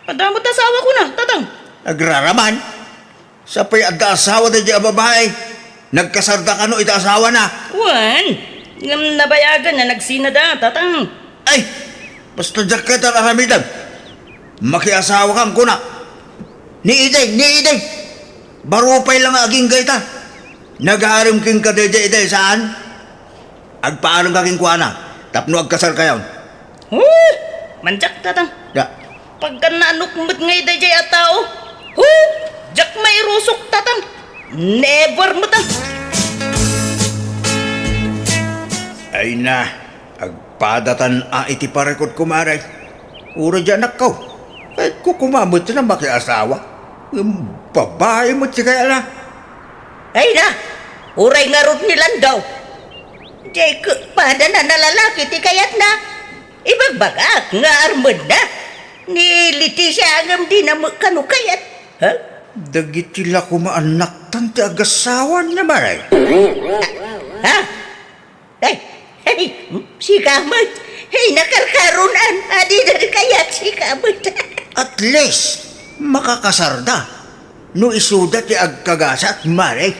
Adda met asawakona, Tatang. Agraraman. Sapay adda asawa daydiay a babai. Nagkasarda kano iti asawana? Wen, ngem nabayagan a nagsinada, Tatang. Ay, basta diak ket aramidem. Makiasawakan, kunak. Ni idi, ni idi. Baro pay la nga agingga ita. Nagarem kenka daydiay idi, saan? Agpaaremka kenkuana tapno agkasarkayon. Huh! Mandiak, Tatang. Ya. Pagkannaanok met ngay daydiay a tao. Huh! Diak mairusok, Tatang. Never met, ah. Ay na, agpadatan a iti parikut, kumare. Uray di anakko. Kayatko koma met a makiasawa. Ngem babai met ti kayatna. Ay na, uray ngarud ni Landaw. Diay kekpad a nalalaki ti kayatna. Ibagbagak nga armenna. Ni Leticia ngem dina met kano kayat. Ha? Dagiti la koma annaktan ti agasawan, Mare. Ha? Ay, ay, sika met. Ay, nakarkaron, a dida kayat, sika met. At least, makakasarda. No isuda ti agkagasat, Mare.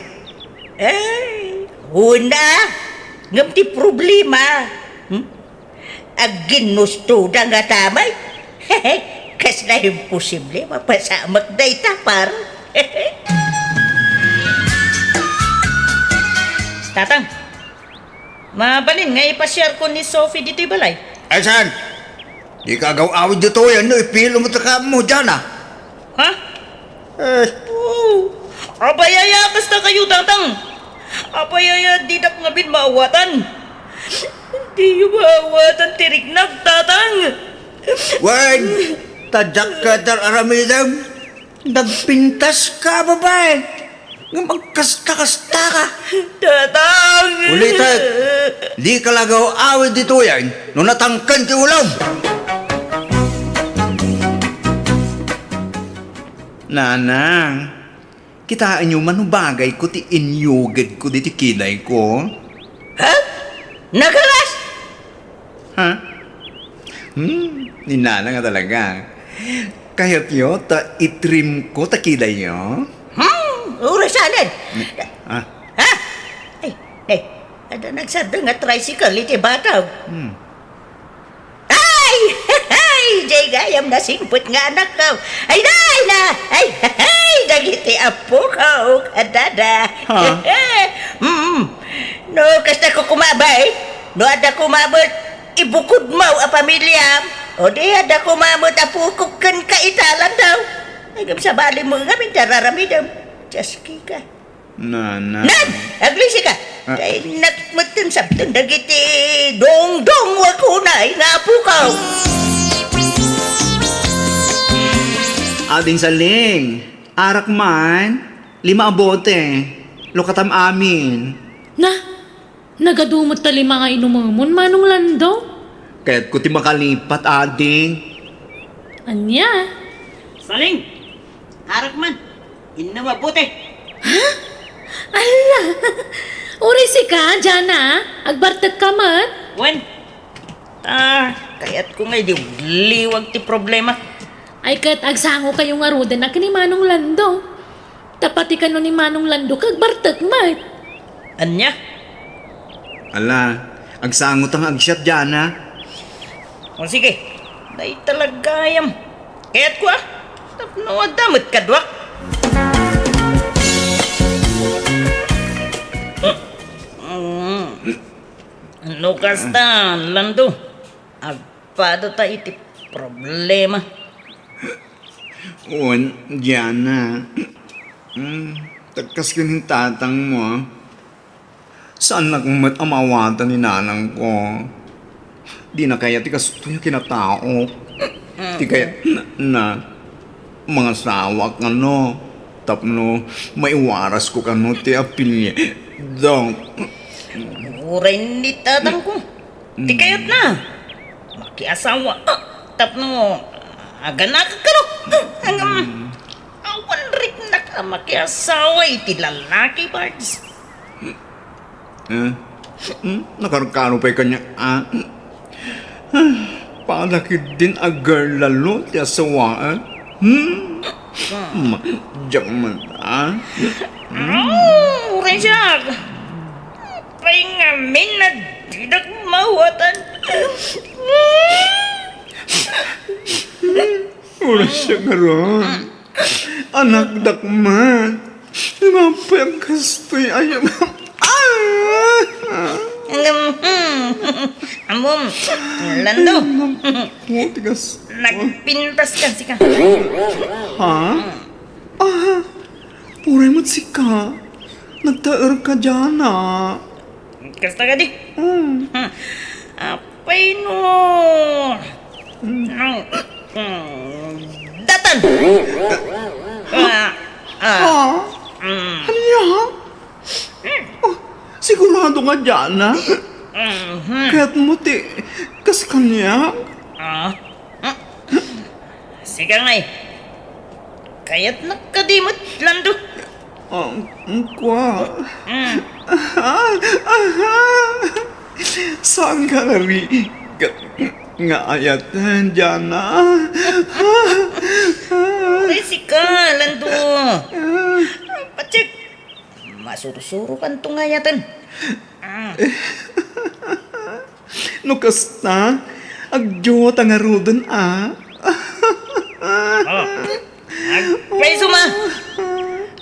Ay, una, ngem ti problema, hmm? Agginnustoda nga tamay. Kasla imposible mapasamak dayta, par. Tatang, mabalin nga ipasiarko ni Sophie ditoy balay? Ay, saan? Dika agaw-awid ditoy, no ipilo mo ta kamo, Jana. Ha? Eh. Oh, apay aya kasta kayo, Tatang? Apay aya didak ngamin maawatan? Diyo maawatan ti riknak, Tatang. Wen, ta diak ket aramidem. Nagpintaska a babai. Ngem agkasta-kastaka. Tatang! Ulitek, dika la agaw-awid ditoyen no natangken ti ulom. Nanang, kitaenyo man no bagayko ti inyugedko ditoy kidayko? Ha? Nagalas? Ha? Hmm, ni Nanang a talaga. Kayatyo ta itrimko ta kidayyo? Hmm, uray sanen. Ah. Ha? Ay, ay, adda nagsardeng a tricycle iti bataw. Hmm. Ay! Ay! Jay gayam nasingpet nga anakko. Ay na! Ay na! Ay! Ay! Dagiti apoko, kadada. Ha? Mm. No, kasta ko kumabay, no, adda koma met ibukodmo a pamiliam, o di, adda koma met apokok ken kaitalan daw. Ngem sabali mo ngamin ti ar-aramidem. Dios, Kika. Nana. Nan! Aglisi ka! Ah. Kay nakmetten sabten dagiti dongdong wakunay nga apukaw. Ading Saling, arak man, lima a bote, lukatam amin. Na, nagadu met ta lima nga inumemon, Manong Lando? Kayatko ti makalipat, ading. Ania? Saling! Arak man, innem a bote. Ha? Ala! Uray sika, Jana, agbartek ka met? Wen, ah, kayatko nga idi ugliwag ti problema. Ay ket agsango kayo ngaruden a ken ni Manong Lando. Ta pati kano ni Manong Lando ket agbartek met. Ania? Ala, agsango ta nga agsiat, Jana. O sige, dayta la gayam. Kayatko, a. Tapno adda met kaduak. Mm. No kasta, Lando, agpado ta iti problema. Wen, Jana. Mm, ta kas ken ni tatangmo, a. Saannak met a maawatan ni nanangko. Dina kayat ti kastoy a kinataok. Ti kayatna, mangasawak kano tapno maiwarasko kano ti apelyido. Uray ni tatangko. Ti kayatna, makiasawa, ah, tapno aganakak kano. Ah, ngem, awan riknak a makiasawa iti lalaki, Pards. Eh? Hmm? Nakarkaro pay kaniak, a? Pada ketdin a girl lalo ti asawaek? Hmm? Ma-, diak man, a? Aw, uray siak. Apay ngamin a didak maawatan? Uray siak ngarud. Anakdak man. Apay a kastoy a yam-, ah! Ngem, hmm, ammom, Lando. Naku, tigas. Nagpintas ka, sika. Ha? Ah, uray met sika. Nagtaer ka, Jana. Kasta kadi? Hmm. Hmm. Apay no. Hmm. Hmm. Datan! Ah, ah. Ah? Hmm. Ania? Hmm. Oh, sigurado nga Jana? Mhm. Kayatmo ti kas kaniak? Ah. Hmm. Sika ngay. Kayatnak kadi met, Lando? Ah, kua. Mm. Aha, aha. Saan ka nari-, nga, nga ayat, Jana? Uray sika, Lando. Patsik. Masursurokan to nga ayaten. Ah. No kasta, agdiawta ngaruden, a. Oh. Agpayso ma.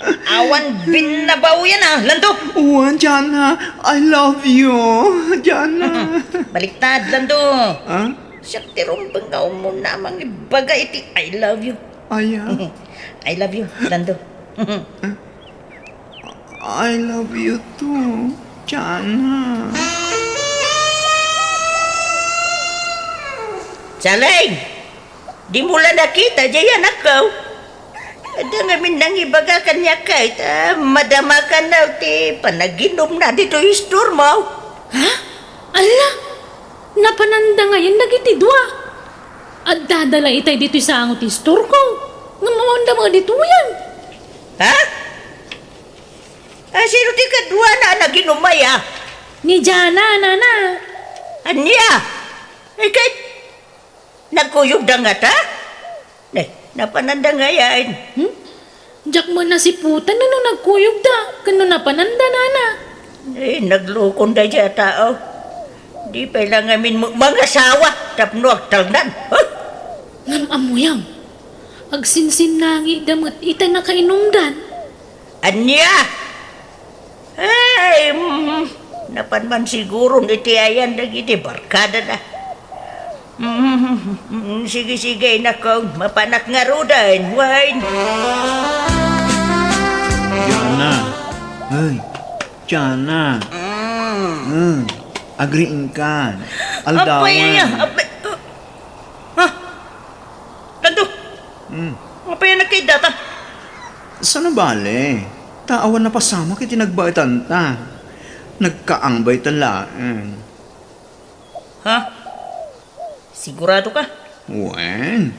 Awan binnabaoyan, a, Lando. Wen, Jana, I love you, Jana. Baliktad, Lando. Ah? Siak ti rumbeng nga umuna a mangibaga iti I love you. Aya? I love you, Lando. I love you too, Jana. Saling! Dimo la nakita, jay anakko. Adda ngamin nangibaga kaniak, kayat, a, madamakan ti panaginumna ditoy istormo. Ha? Ala! Napananda ngayen dagiti dua. Addada la itay ditoy sango ti istorko. Ngem awan da nga ditoyen. Ha? A, sino ti kaduana a naginum aya? Ni Jana, nana. Ania? Ay, ket nagkuyogda ngata? Ne, napananda ngayen. Hmm? Diak met nasiputan no nagkuyogda, ken no napananda, nana. Eh, naglukon daydiay a tao. Di pay la ngamin mo-, mangasawa tapno agtalnan. Huh? Ngem ammom, agsinsinnangida met ita nakainumdan. Ania? Ay, mm, napan man siguron iti ayan dagiti barkadada. Mm, sige, sige, nako, mapanak ngaruden, wen. Diana. Ay, Diana. Mm. Mm. Agriingkan. Apay, aldawan. Aya, apay, uh, ha? Lando? Mm. Apay, anak kay data? Saan a bale? Ta awan napasamak iti nagbaetan ta. Nagkaangbay ta laeng. Ha? Sigurado ka? Wen,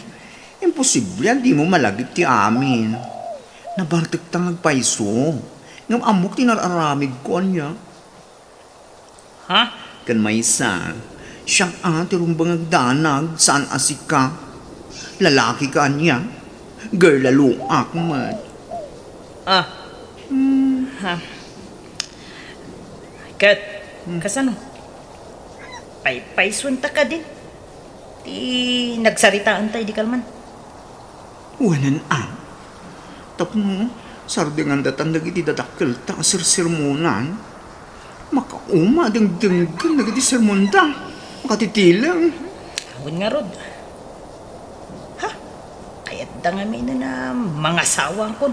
imposible a dimo malagip ti amin. Nabartek ta nga agpayso. Ngem ammok ti nar-aramidko, ania? Ha? Ken maysa, siak a ti rumbeng agdanag, saan a sika. Lalaki ka, ania? Girl alone ak met. Ah. Hmm. Ha. Ket, hmm, kasano? Paypaysuenta kadin? Ti nagsaritaanta idi kalman. Wen a. Tapno sardengandatan dagiti dadakkelta a sersermonan. Makauma a dengdenggen dagiti sermonda. Makatitileng. Wen ngarud. Ha? Kayatda ngamin a mangasawa, angkon.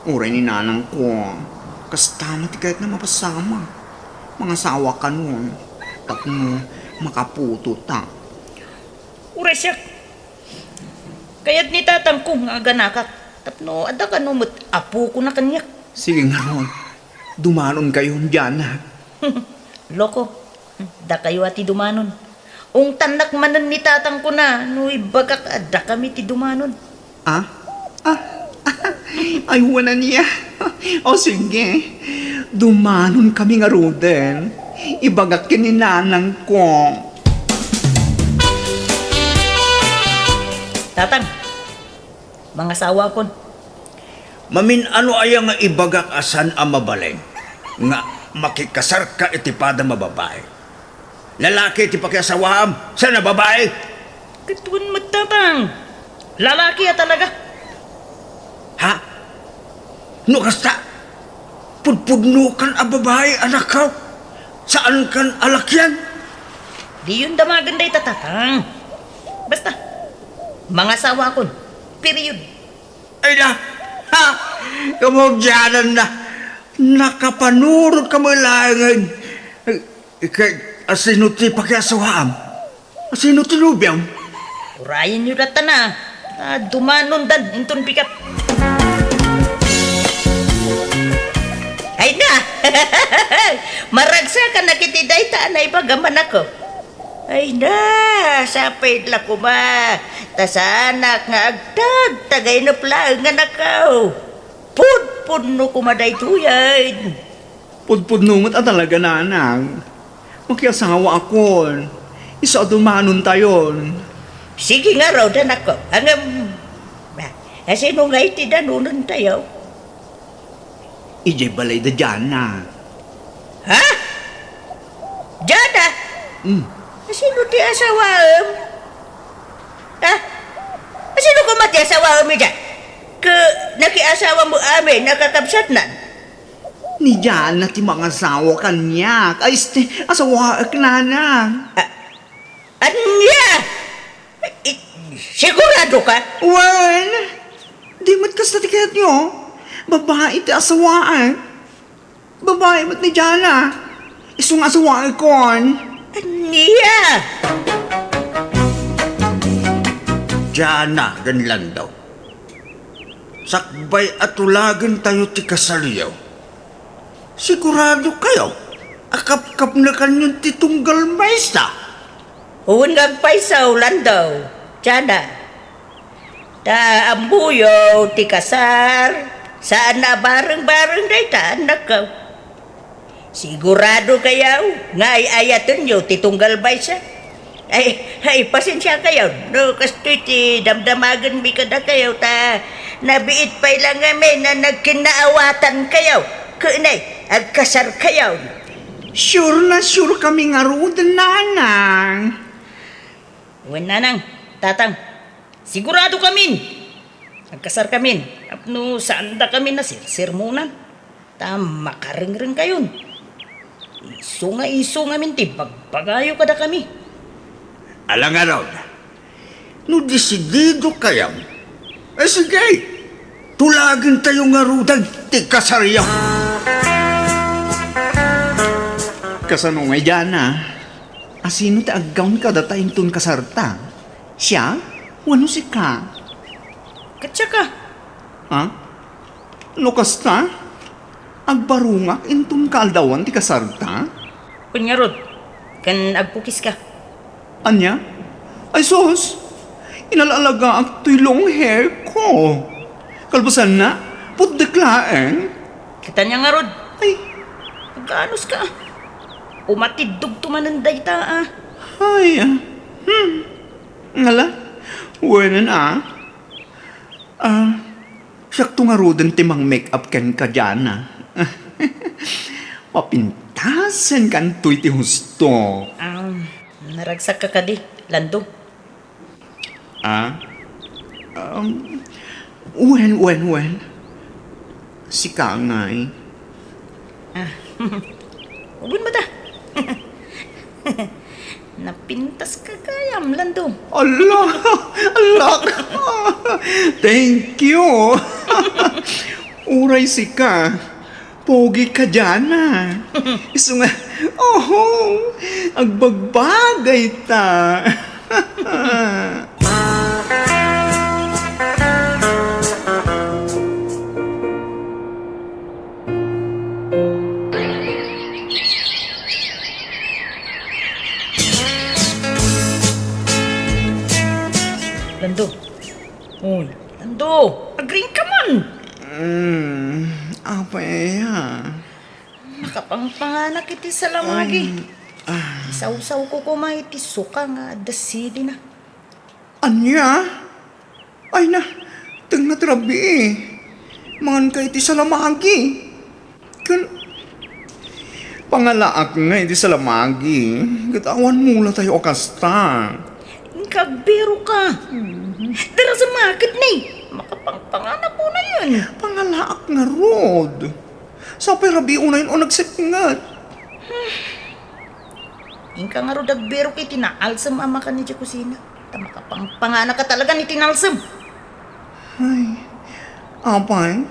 Uray ni nanangko, kasta met ti kayatna mapasamak. Mangasawa kanon, tapno makaputota. Uray siak. Kayat ni tatangko nga aganakak, tapno adda kano met apokona kaniak. Sige ngarud, dumanonkayon, Diana. Loko, dakayo a ti dumanon. Ungtannak manen ni tatangkona no ibagak a dakami ti dumanon. Ah? Ah? Ay, wen ania. O sige, dumanonkami ngaruden. Ibagak ken ni nanangko. Tatang, mangasawakon. Mamin-ano aya nga ibagak a saan a mabalin nga makikasarka iti padam a babai? Lalaki ti pakiasawaam, saan a babai? Ket wen met, Tatang. Lalaki a talaga. Ha? No kasta, pudpudnokan a babai, anakko. Saankan a lakian. Diyon damagen dayta, Tatang. Basta, mangasawakon. Period. Ay na! Ha! Kamugyanan na! Nakapanurot ka met laengen. Ket asino ti pakiasawaam? Asino ti nobiam? Urayenyo datana. Ah, dumanondan inton bigat. Ay na! Maragsakan a ket dayta a naibaga, anakko. Ay na, sapay la koma, ta saanak nga agtagtagaynup laeng, anakko. Pudpudno koma daytoyen. Pudpudno met a talaga, nanang. Makiasawaakon. Isu a dumanontayon. Sige ngarud, anakko. Ngem, asino ngay ti danonentayo? Idiay balay da Diana. Ha? Diana? Hmm. Asino ti asawaem? Ha? Asino koma ti asawaem idiay? Ket nakiasawa met amin a kakabsatnan? Ni Diana ti mangasawa kaniak. Ay, este, asawaek, nanang. Ah, Ania? I-, sigurado ka? Wen, di met kasta ti kayatyo. Babai ti asawaek. Babai met ni Diana. Isu nga asawaekon. Ania? Diana ken Lando. Sakbay a tulagentayo ti kasaryo. Sigurado kayo a kapkapnekanyon ti tunggal maysa? Wen nga agpayso, Lando, Diana. Ta ammoyo ti kasar, saan a bareng-bareng dayta, annakko. Sigurado kayo nga ay-ayatenyo ti tunggal maysa? Ay, ay, pasensia kayo no kastoy ti damdamagenmi kadakayo, ta nabiit pay la ngamin a nagkinnaawatan kayo ken ay agkasar kayo. Sure na sure kami ngaruden, nanang. Wen, nanang, tatang, sigurado kamin. Agkasar kamin. Tapno saanda kami a sersermonan. Ta makarengreng kayon. Isu nga isu ngamin ti bagbagayo kadakami. Ala ngarud, no desidido kayam, eh, sige, tulagentayo ngaruden ti kasaryo. Kasano ngay, Jana? Asino ti aggawn kadata inton kasarta? Siak wenno sika? Ket siaka. Ha? No kasta, agbarungak inton kaaldawan ti kasarta? Wen ngarud, ken agpukiska. Ania? Ay sus! Inala-alagaak toy long hair ko. Kalpasanna, putdek laeng. Ket ania ngarud? Ay. Agkaanuska. Umatiddogto manen dayta, a. Ay, ah. Hmm. Ngala? Wenen, a. Ah, siakto ngaruden ti mang-make-up kenka, Jana. Mapintasenkantoy ti husto. Ah, naragsakka kadi, Lando? Ah? Um, wen, wen, wen. Sika ngay. Ah, wen met, a. Napintaska gayam, Lando. Ala! Ala! Thank you! Uray sika, pogi ka, Jana. Isu nga, oho, agbagbagay ta. Lando. Uy, Lando, agriingka man. Mm, apay aya? Nakapangpanganak iti salamagi. Um, ah. Isawsawko koma iti suka nga adda sidina. Ania? Ay na, tengnga ti rabii. Manganka iti salamagi. Ken, pangalaak nga iti salamagi. Ket awan mulatayo a kasta. Inka agbiroka. Mhm. Dara sa maket ni. Makapangpanganak unayen. Pangalaak ngarud. Sapay rabii unayen o nagsipnget. Inka ngarud agbirok iti naalsem a makan idiay kusina. Ta makapangpanganaka talaga iti naalsem. Ay, apay,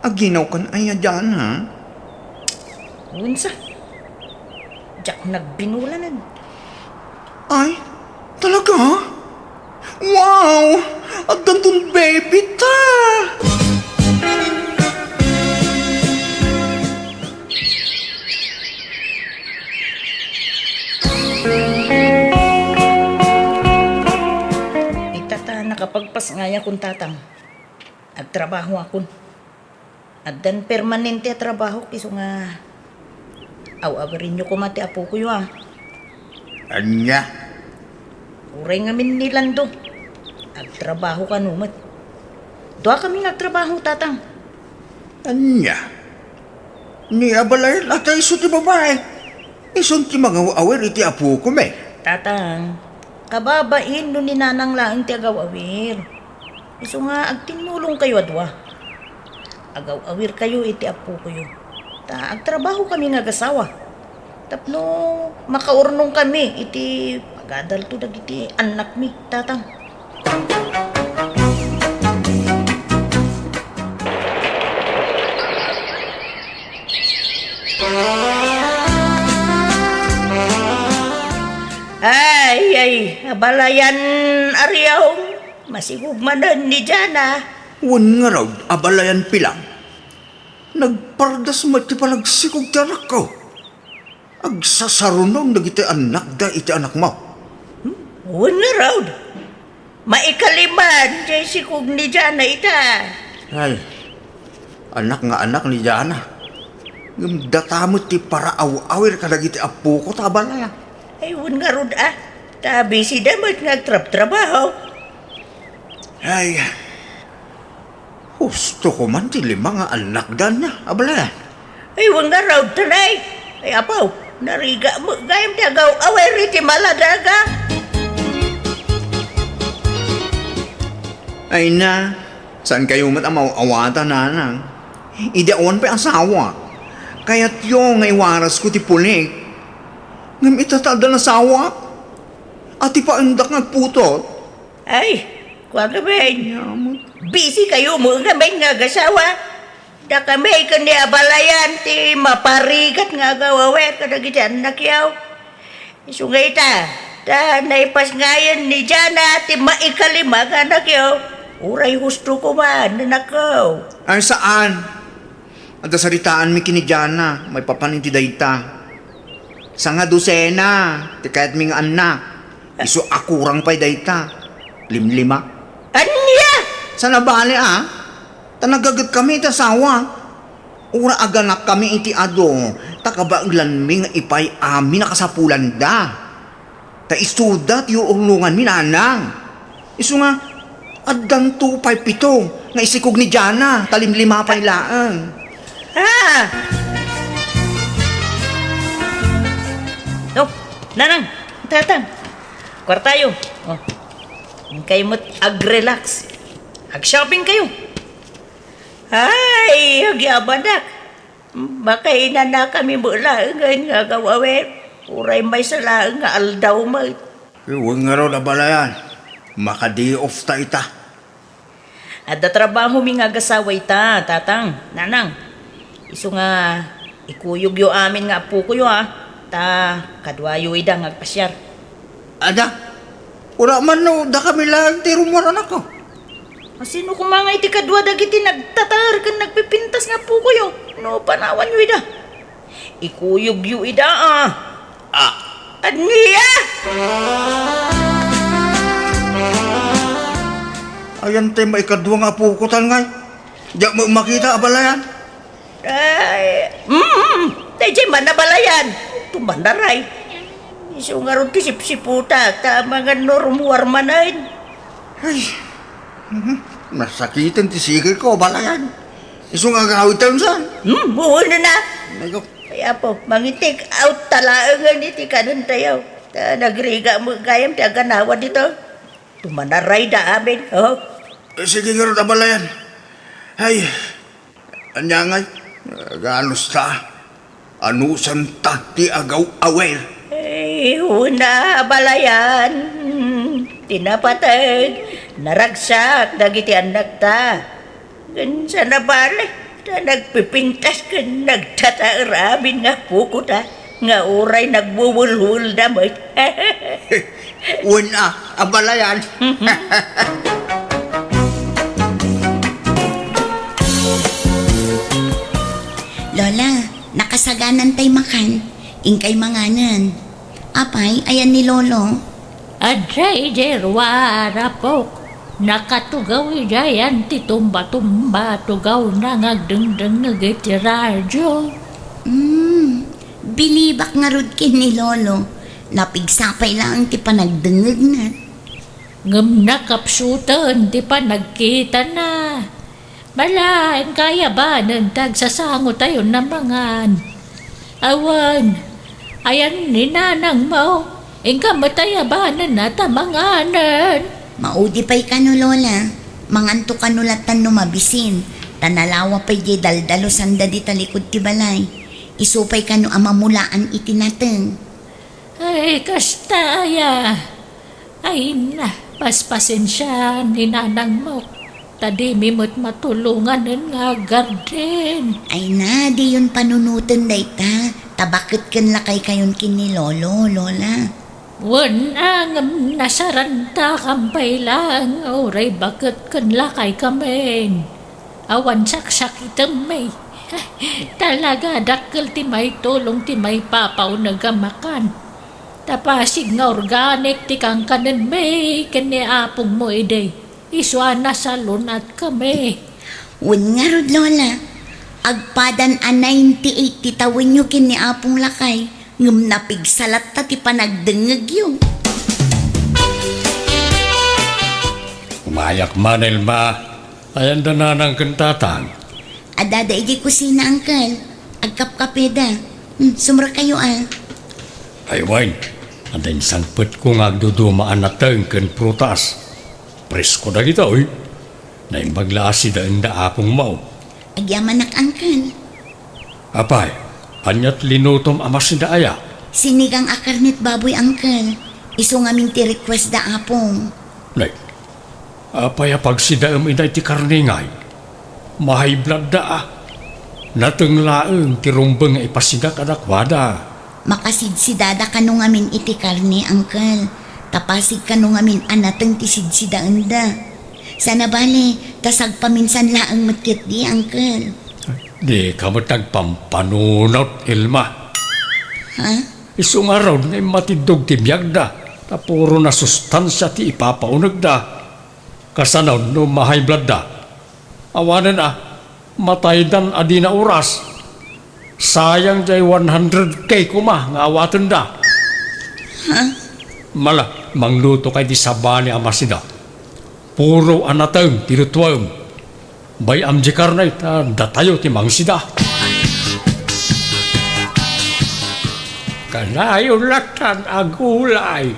aginawkan aya, Jana? Wensa, diak nagbinulanen. Ay, talaga? Wow! Addanton baby ta! Ita ta nakapagpasngayakon, Tatang. Agtrabahoakon. Addan permanente a trabahok, isu nga aw-awirenyo koma ti apokoyo, a. Ania? Uray ngamin ni Lando, agtrabaho kano met. Duakami nga agtrabaho, Tatang. Ania? Ni abalayan a ta isu ti babai. Isun ti mangaw-awir iti apokon, eh. Tatang, kababain no ni Nanang laeng ti agaw-awir. Isu nga agtinnulongkayo a dua. Agaw-awirkayo iti apokoyo. Ta agtrabahokami nga agasawa. Tapno makaurnongkami iti pagadalto dagiti annakmi, Tatang. Ay, ay, abalayan, Ariong. Masikog manen ni Jana. Wen ngarud, abalayan, Pilang. Nagpardas met ti panagsikog ti anakko. Agsasarunong dagiti annakda iti anakmo. Hmm? Wen ngarud. Maikaliman jay sikog ni Jana ita. Ay, anak nga anak ni Jana. Ngem data met ti paraaw-awir kadagiti apoko ta abalayan. Ay, wen ngarud, a. Ta bisida met nga agtrabtrabaho. Ay, husto ko man ti lima nga annakda ania, abalayan. Ay, wen ngarud, tanay. Ay, apo, narigat met gayam ti agaw-awir iti maladaga. Ay na, saankayo met a maaw-awatan, Nanang. Idi awan pay asawa, kayatyo nga iwarasko ti pulik. Ngem ita ta addan asawa, Ati paendak nga agputot? Ay, kua ngamin. Yaman. Busy kayo mo ngamin nga agasawa. Dakami ken ni abalayan ti maparigat nga agaw-awer kadagiti annakyo. Isu nga ita, ta naipasngayen ni Jana ti maikalima nga annakyo. Uray husto koma, anakko. Ay, saan? Adda saritaanmi ken ni Jana, maipapan iti dayta. Sanga dosena ti kayatmi nga annak. Isu a kurang pay dayta. Limlima. Ania? Saan a bale, a? Ta nagagetkami iti asawa. Uray aganakkami iti adu, ta kabaelanmi nga ipay amin a kasapulanda. Ta isuda ti uulonganmi, nanang. Isu nga, addanto pay pito nga isikog ni Jana, ta limlima pay laeng. Ah! Oh, nanang, tatang, kuartayo. Oh. Inkayo met ag-relax. Ag-shopping kayo. Ay, agyamanak. Makainanakami met laengen nga agaw-awer. Uray maysa laeng nga aldaw met. Wen ngarud, abalayan. Maka-day off ta ita. Adda trabahomi nga agasawa ita, tatang, nanang. Isu nga, ikuyogyo amin nga apokoyo, a. Ta, kaduayo ida nga agpasiar. Ada, uray man no dakami laeng ti rummuar, anakko. Asino koma nga iti kadua dagiti nagtataer ken nagpipintas nga apokoyo no panawanyo ida? Ikuyogyo ida, a. Ah. Ania? Ayan ti maikadua nga apokotan ngay. Diak met makita, abalayan. Ay, mm, daydiay man, abalayan. Tumanaray. Isu ngarud ti sipsiputak, ta amangan no rummuar manen. Ay, mhm, nasakiten ti siketko, abalayan. Isu nga agawidtayon, saan? Hmm, wen na. Ay, ko. Ay, apo, mangi-take out ta laengen iti kanentayo. Ta nagrigat met gayam ti aganawa ditoy. Tumanaray da amin, oh. Eh, sige ngarud, abalayan. Ay, ania ngay? Aganusta? Anusanta ti agaw-awer? Ay, wen a, abalayan. Ti napateg, naragsak dagiti annakta. Ken saan a bale, ta nagpipintas ken nagtataer amin nga apokota, nga uray nagwewelwelda met. Wen a, abalayan. Lola, nakasaganantay makan. Inkay manganen. Apay, ayan ni Lolo? Adda idiay ruar, apok. Nakatugaw idiay ti tumba-tumba, tugawna nga agdengdengngeg iti radio. Hmm, bilibak ngarud ken ni Lolo. Napigsa pay laeng ti panagdengngegna. Ngem nakapsuten ti panagkitana. Bala, inka ayabanen ti agsasangotayon a mangan. Awan, ayan ni nanangmo, inka met ayabanen a ta manganen. Maudi pay kano, Lola. Manganto kano latan no mabisin, ta nalawa pay diay daldalusanda dita likud ti balay. Isu pay kano a mamulaan iti nateng. Ay, kasta aya. Ay na, paspasensiaan ni nanangmo, ta dimi met matulonganen nga aggarden. Ay na, diyon panunoten dayta, ta baket ken lakaykayon ken ni Lolo, Lola. Wen a, ngem nasarantakam pay laeng nga uray baket ken lakaykamin. Awan saksakitemmi. Talaga, dakkel ti maitulong ti maipapauneg a makan. Ta pasig nga organic ti kankanenmi ken ni apongmo idi, isu a nasalunatkami. Wen ngarud, Lola, agpadan a ninety-eight ti tawenyo ken ni Apong Lakay, ngem napigsa latta ti panagdengngegyo. Umayak man, Elma. Ayan da nanang ken tatang? Addada idiay kusina, Uncle. Agkapkapeda. Hmm, sumrekayo, a. Ay, wen, adda insangpetko nga agduduma a nateng ken prutas. Presko dagitoy. Naimbag la a sidaenda apongmo. Agyamanak, Uncle. Apay, aniat linutom a masida aya? Sinigang a karnet baboy, Uncle. Isu ngamin ti request da, Apong. Nay, apay a pagsidaem ida iti karne ngay? Mahaybladda a. Nateng laeng ti rumbeng nga ipasida kadakuada. Makasidsidada kano ngamin iti karne, Uncle. Ta pasig kano ngamin a nateng ti sidsidaenda. Sana bale, ta sagpaminsan laeng met ketdi, Uncle. Dika met agpampanunot, Elma. Ha? Isu ngarud nga immatiddog ti biagda, ta puro nasustansia ti ipapaunegda. Kasano no mahaybladda? Awanen a, mataydan a dina oras. Sayang jay one hundred K koma nga awatenda. Ha? Mala, mangluto kay ti sabali a masida. Puro a nateng ti lutuem. Bay-am di karne ta datayo ti mangsida. Kanayon latan a gulay.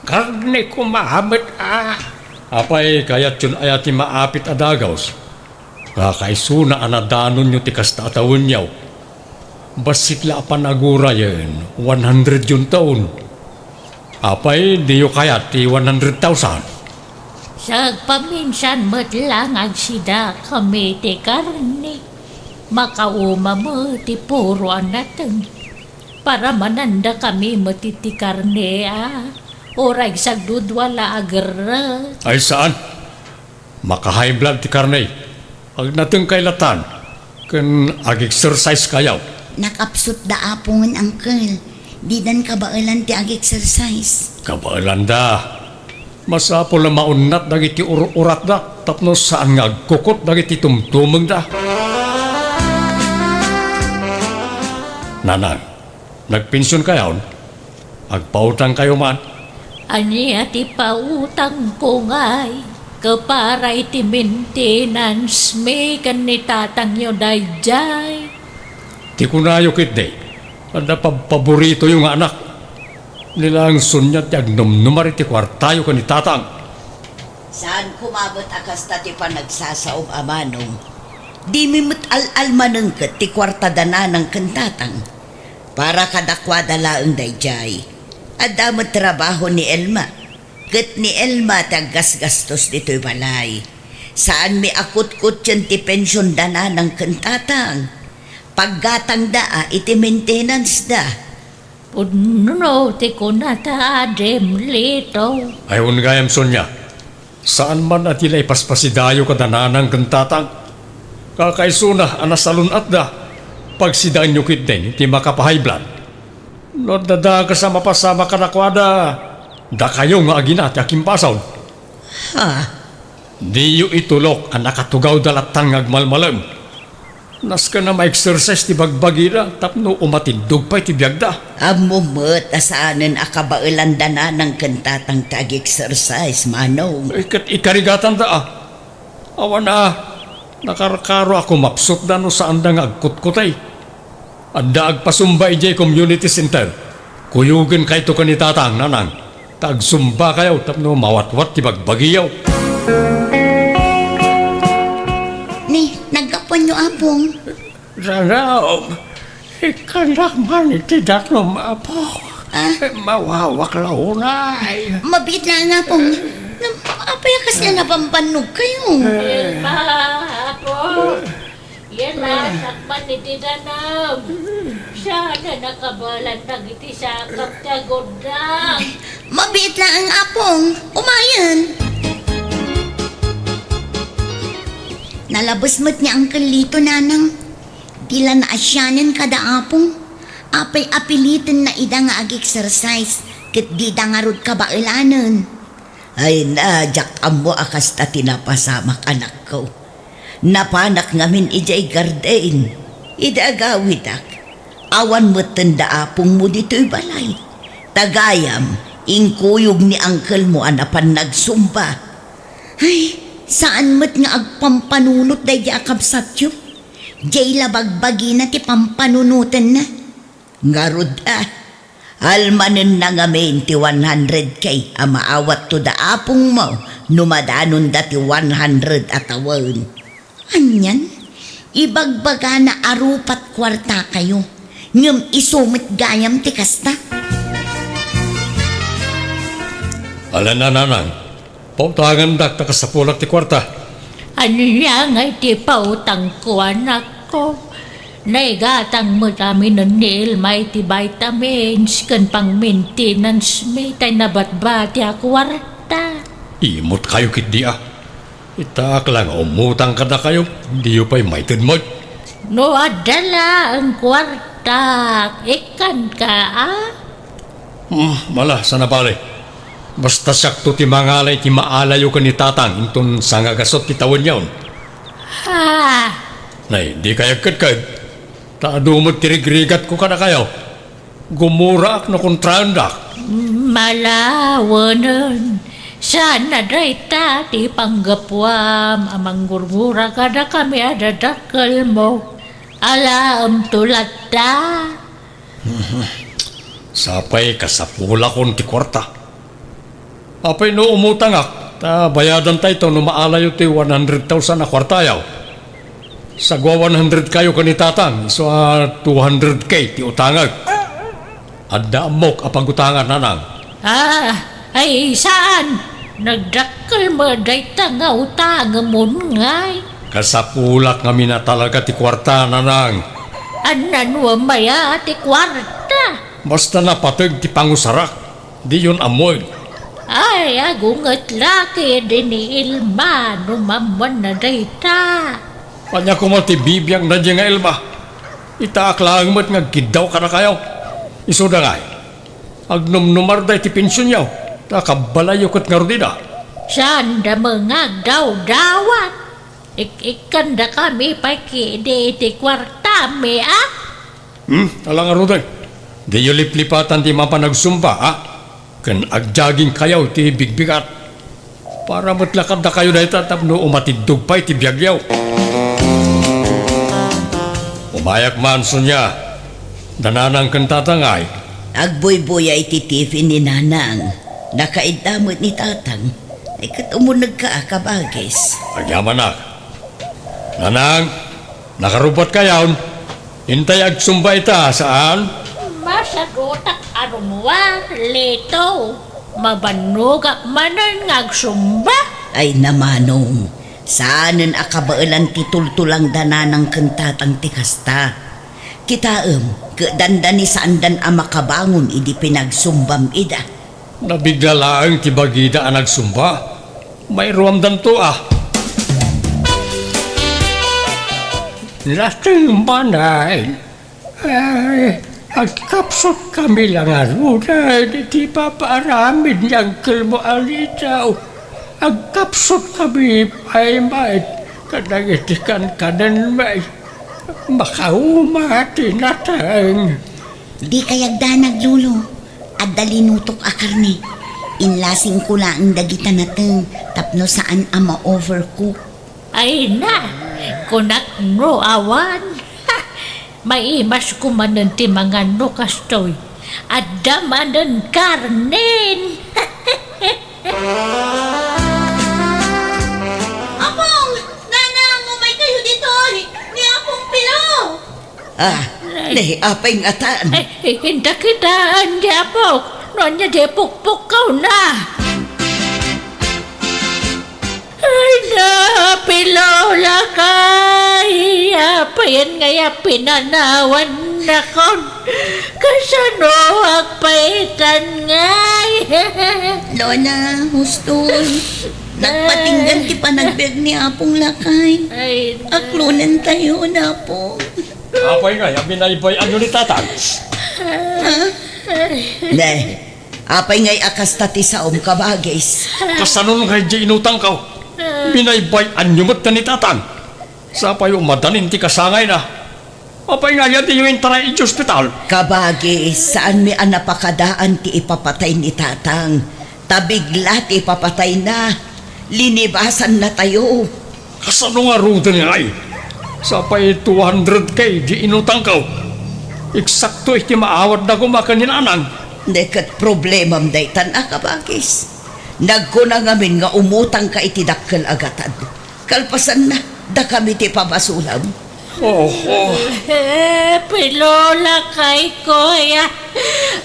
Karne koma met a. Apay, kayatyon aya ti maapit a dagus? Kakaisuna a nadanonyo ti kasta a tawenyo. Bassit la a panagurayen, one hundred yun taon. Apay, diyo kayat ti one hundred thousand? Sagpaminsan met lang agsida kami ti karne. Makauma met ti puro a nateng. Paramananda kami met iti karne a. Uray sagdudua la a gerret. Ay, saan? Maka-high blood ti karne. Agnateng kay latan, ken ag-exercise kayaw. Nakapsut da Apong, Uncle. Didan kabaelan ti ag-exercise. Kabaelanda. Masapul a maunnat dagiti ur-uratda tapno saan nga agkukot dagiti tumtumengda. Nanang, nagpension kayon? Agpautang kayo man? Ania ti pautangko ngay? Ket para iti maintenance mi ken ni tatangyo daydiay. Ti kunayo ketdi, adda pabpaboritoyo nga anak. Ni lang Sonia ti agnumnumar iti kuartayo ken ni tatang. Saan koma met a kasta ti panagsasaom a manong. Dimi met al-almanen ket ti kuarta da nanang ken tatang. Para kadakuada laeng daydiay. Adda met trabaho ni Elma. Ket ni Elma ti aggasgastos ditoy balay. Saanmi a kutkutien ti pension da nanang ken tatang. Paggatangda a iti maintenance da. Pudno ti kunata, Adim Lito. Ay, wen gayam, Sonia. Saan man a ti la ipaspasidayo kada nanang ken tatang. Kakaisuna a nasalun-atda, pagsidaenyo ketdin ti makapa-high blood. No adda dakes a mapasamak kadakuada, dakayo nga agina ti akimbasol. Ha? Diyo itulok a nakatugawda latan nga agmalmalem. Nasken a ma-exercise ti bagbagida tapno umatindog pay ti biagda. Ammom met a saanen a kabaelanda nanang ken tatang ti ag-exercise, manong. Eh, ket ikarigatanda a. Awan a, nakarkaro a kumapsutda no saanda nga agkutkutay. Adda agpasumba idiay community center. Kuyogen kayto ken ni tatang, nanang. Ta agsumba kayo tapno mawatwat ti bagbagiyo. Ni, naggapuanyo, Apong? Sana, ikkanak man iti danum, Apo. Ah? Mawawak la unay. Mabiit laeng, Apong. Ngem, apay a kasla napampannog kayo? Elma, Apo. Yan a, sakman iti danum. Siya na nakabalan dagiti sakap ti agurdang. Mabiit laeng, Apong. Umayen. Nalabes met ni Uncle Lito, nanang. Di la naasianen kada Apong. Apay a pilitenna ida nga ag-exercise, ket dida ngarud kabaelanen. Ay na, diak ammo a kasta ti napasamak, anakko. Napanak ngamin idiay garden. Idi agawidak, awan metten da Apongmo ditoy balay. Ta gayam, inkuyog ni angkelmo a napan nagsumba. Ay, saan met nga agpampanunot daydi a kabsatyo? Diay la bagbagina ti pampanunotenna. Ngarud a, almanenna ngamin ti one hundred K a maawatto da Apongmo no madanonda ti one hundred a tawen. Anian? Ibagbagana a rupat kuartakayo, ngem isu met gayam ti kasta? Ala, Nanang, pautangandak ta kasapulak ti kuarta. Ania ngay ti pautangko, anakko? Naigatang met aminen ni Ilma iti vitamins ken pang-maintenance mi tay nabatbati a kuarta. Imot kayo ketdi a. Itaak la nga umutang kadakayo, diyo pay maited met. No adda laeng kuartak, ikkanka a? Hmm, ala, saan a bale. Basta siakto ti mangala iti maalayo ken ni Tatang inton sangagasut ti tawenyon. Ha? Nay, dikay agkedked. Ta adu met ti rigrigatko kadakayo. Gumuraak no kontraendak. Malawenen. Saan a dayta ti panggapuam a manggurgura kadakami a dadakkelmo. Alaemto latta. Sapay kasapulakon ti kuarta. Apay no umutangak, ta bayadantayto no maalayo ti one hundred thousand a kuartayo. Sagwa one hundred kayo ken ni Tatang, isu a two hundred K ti utangek. Adda ammok a pagutangan, Nanang. Ah, ay saan? Nagdakkel met dayta nga utangemon ngay. Kasapulak ngamin a talaga ti kuarta, Nanang. Annanuem aya ti kuarta? Basta napateg ti pangusarak. Diyon ammoen. Ay, agunget la ketdi ni Ilma no maammuanna dayta. Ania koma ti bibiangna diay nga Ilma? Itaak laeng met nga agkiddaw kadakayo. Isuda ngay, agnumnumarda iti pensionyo, ta kabbalayyo ket ngarud ida. Saanda met nga agdawdawat. Ik-ikkandakami pay ketdi iti kuartami, a? Hmm, ala ngaruden. Diyo liplipatan ti mapan agsumba, a? Ken agjoggingkayo iti bigbigat. Para met la kadakayo dayta tapno umatiddog pay ti biagyo. Umayak man, Sonia. Da Nanang ken Tatang ay? Agbuybuya iti T V ni Nanang. Nakaidda met ni Tatang. Ay, ket umunegka a, kabagis. Agyamanak. Nanang, nakarubbat kayon? Intay agsumba ita, saan? Masagutak a rummuar, Lito. Mabannogak manen nga agsumba. Ay, namanong, saanen a kabaelan ti tultulang da Nanang ken Tatang ti kasta. Kitaem, ket dandani saandan a makabangon idi pinagsumbam ida. Nabigla laeng ti bagida a nagsumba. Mairuamdanto a. Nateng manen. Ay, agkapsutkami la ngaruden iti ipapaaramid ni Angkelmo a Lito. Agkapsutkami pay met kadagiti kankanenmi. Makauma ti nateng. Dikay agdanag, Lolo. Adda linutok a karne. Inlasingko laeng dagita nateng tapno saan a ma-overcook. Ay na, kunak no awan. Maimasko manen ti mangan no kastoy. Adda manen karnen. Apong! Nanang, umaykayo ditoy! Ni Apong Pilo! Ah, ni apay ngatan? Ay, inda kitaan, di Apok. No ania di pukpukkaw na. Ay, na, Pilo, lakay. Apayen ngay a pinanawannakon. Kasano agpaitan ngay? Lona, husto. Nagpatinggan ti panagbiag ni Apong lakay. Ay, na. Aklonentayo, Apong. Apay ngay a binaybay-anyo ni Tatang? Ha? Ne, apay ngay a kasta ti saom, kabagis? Kasano ngay di inutangko? Binaybay-anyo met ni Tatang? Sapay umadanin ti kasangayna. Apay ngay a diyo intaray iti ospital? Kabagis, saanmi a napakadaan ti ipapatay ni Tatang. Ta bigla ti ipapatayna. Linibasannatayo. Kasano ngaruden ngay? Sapay two hundred K di inutangko. Eksakto iti maawatda koma ken ni Nanang. Ne ket problemam daytan a, kabagis. Nagkuna ngamin nga umutangka iti dakkel a gatad. Kalpasanna, dakami ti pabasolam. Oho. Eh, pilolakay ko, ya.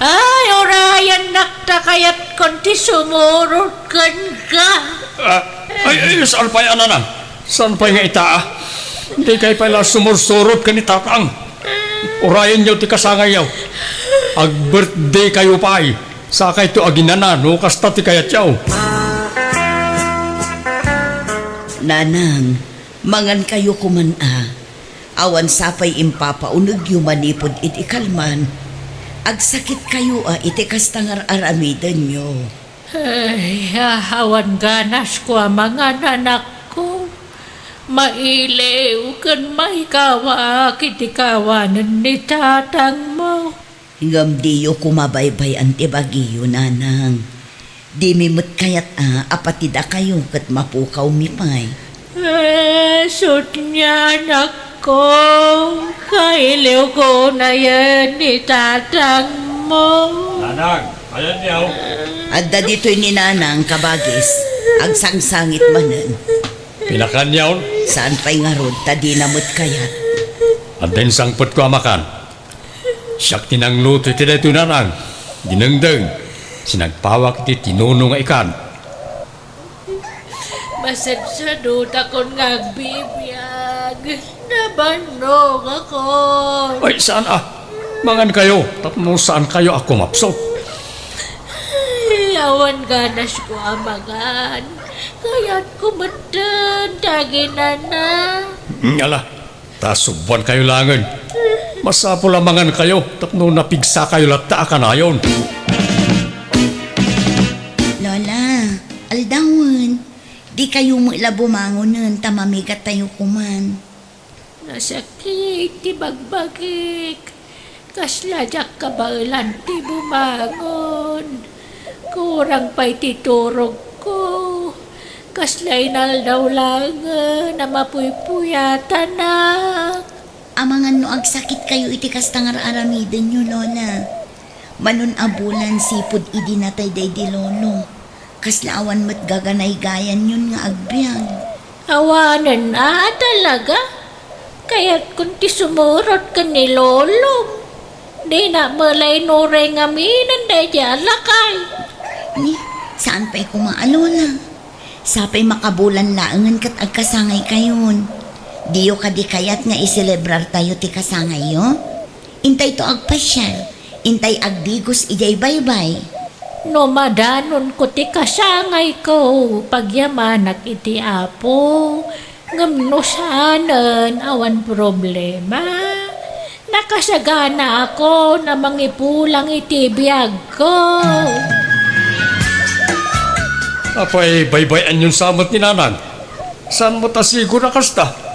Ay, urayannak ta kayatkon ti sumurot kenka. Ah, ay, ay, saan pay, a, nanang? Saan pay nga ita, a? Dikay pay la sumursurot ken ni tatang. Urayenyo ti kasangayyo. Ag-birthday kayo pay. Sakayto aginana no kasta ti kayatyo. Nanang, mangankayo koman a. Awan sa pay impapaunegyo manipud iti kalman. Agsakitkayo a iti kasta nga ar-aramidenyo. Ay, awan ganasko a mangan, anakko. Mailiw ken maikawaak iti kawanen ni tatangmo. Ngem diyo koma baybay-an ti bagiyo, nanang. Dimi met kayat a, a pati dakayo ket mapukawmi pay. Eh, sut nga anakko, kailiwko unayen ni tatangmo. Nanang, ayanyo. Adda ditoy ni nanang, kabagis. Agsangsangit manen. Pinakanyon? Saan pay ngarud, ta dina met kayat. Adda insangpetko a makan. Siak ti nangluto iti daytoy, nanang. Dinengdeng, sinagpawak iti tinuno nga ikan. Masadsadutakon nga agbibiag. Nabannogakon. Ay, saan a? Mangankayo, tapno saankayo a kumapsut. Ay, awan ganasko a mangan. Kayatko metten ti aginana. Mm, ala, ta subuankayo laengen. Masapul a mangankayo tapno napigsakayo latta a kanayon. Lola, aldawen. Dikayo met la bumangonen ta mamigattayo koman. Nasakit ti bagbagik. Kasla diak kabaelan ti bumangon. Kurang pay ti turogko. Kasla inaldaw laengen a mapuypuyatanak. Amangan no agsakitkayo iti kasta nga ar-aramidenyo, Lola. Manon a bulan sipud idi natay daydi Lolo. Kasla awan met gaganaygayanyon nga agbiag. Awanen a talaga? Kayatkon ti sumurot ken ni Lolo. Dina met la inuray ngamin daydi a lakay. Ni, saan pay koma a Lola? Sapay makabulan laengen ket agkasangaykayon. Diyo kadi kayat nga iselebrartayo ti kasangayyo? Intayto agpasiar, intay agdigos idiay baybay. No madanonko ti kasangayko, pagyamanak iti Apo. Ngem no saanen, awan problema. Nakasaganaakon a mangipulang iti biagko. Apay, baybay-anyon sa met ni Nanang? Saan met a siguro a kasta?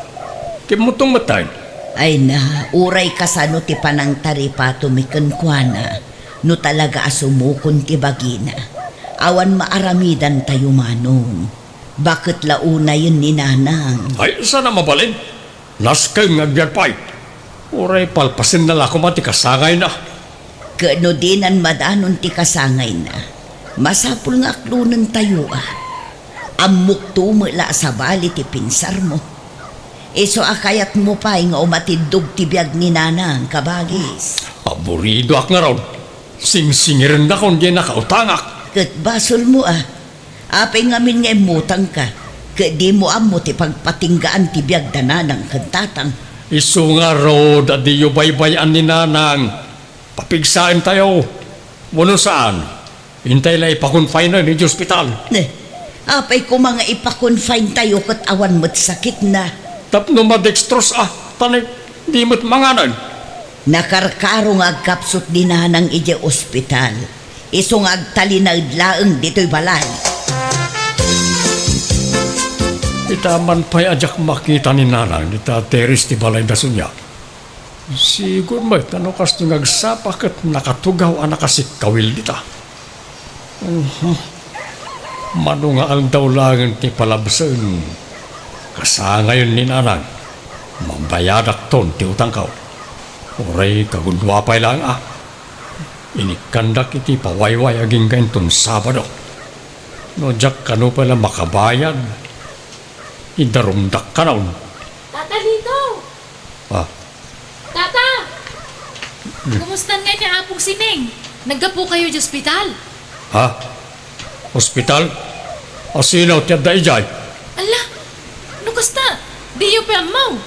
Kimmutong met tayo. Ay na, uray kasano ti panangtaripatomi kenkuana, no talaga a sumukon ti bagina. Awan maaramidantayo, Manong. Baket la unayen ni Nanang. Ay, saan a mabalin? Nasken nga agbiag pay. Uray palpasenna la koma ti kasangayna. Ket no dinan madanon ti kasangayna, masapul nga aklonentayo a. Ammokto met la a sabali ti pinsarmo. Isu a kayatmo pay nga umatiddog ti biag ni Nanang, kabagis. Aburidoak ngarud. Singsingirennakon diay nakautangak. Ket basolmo a. Apay ngamin nga immutangka, ket dimo ammo ti pagpatinggaan ti biag da Nanang ken Tatang? Isu ngarud a diyo baybay-an ni Nanang. Papigsaentayo. Wenno saan, intay la ipa-confine-en idiay ospital. Ne, apay koma nga ipa-confine-tayo ket awan met sakitna? Tapno ma-dextrose a, ta ne, di met manganen. Nakarkaro nga agkapsut ni Nanang idiay ospital. Isu nga agtalinaed laeng ditoy balay. Ita man pay a diak makita ni Nanang dita teres ti balayda, sunia. Sigud met ta no kastoy nga agsapa ket nakatugaw a nakasikkawil dita. Mhm. Mano nga aldaw laengen ti palabsen, kasangayon ni Nanang, mabayadakton ti utangko. Uray kagudua pay laeng a. Inikkandak iti pawayway agingga inton Sabado. No diak kano pay la makabayad, idarumdak kanon. Tata Lito! Kumustan ngay ni Apong Sining? Naggapu kayo di ospital? Ha? Ospital? Asino ti adda idiay? Ala, no kasta, diyo pay ammo.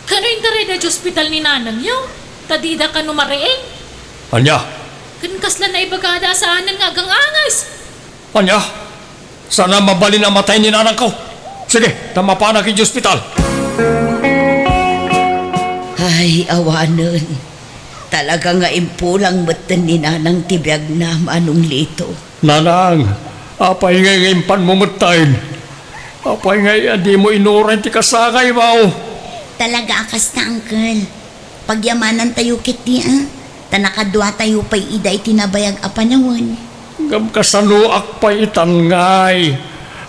Kano intaray da di ospital ni nanangyo? Ta dida kano mariing? Ania? Ken kasla naibagada a saanen nga aganganges. Ania? Sana mabalin a matay ni nanangko. Sige, ta mapanak iti ospital. Ay, awanen. Talaga nga impulang metten ni nanang ti biagna, Manong Lito. Nanang, apay ngay nga impanmo metten? Apay ngay a dimo inuray ti kasakaymo? Talaga a kasta, Uncle. Pagyamanantayo ketdi, a. Ta nakaduatayo pay ida iti nabayag a panawen. Ngem kasanoak pay itan ngay?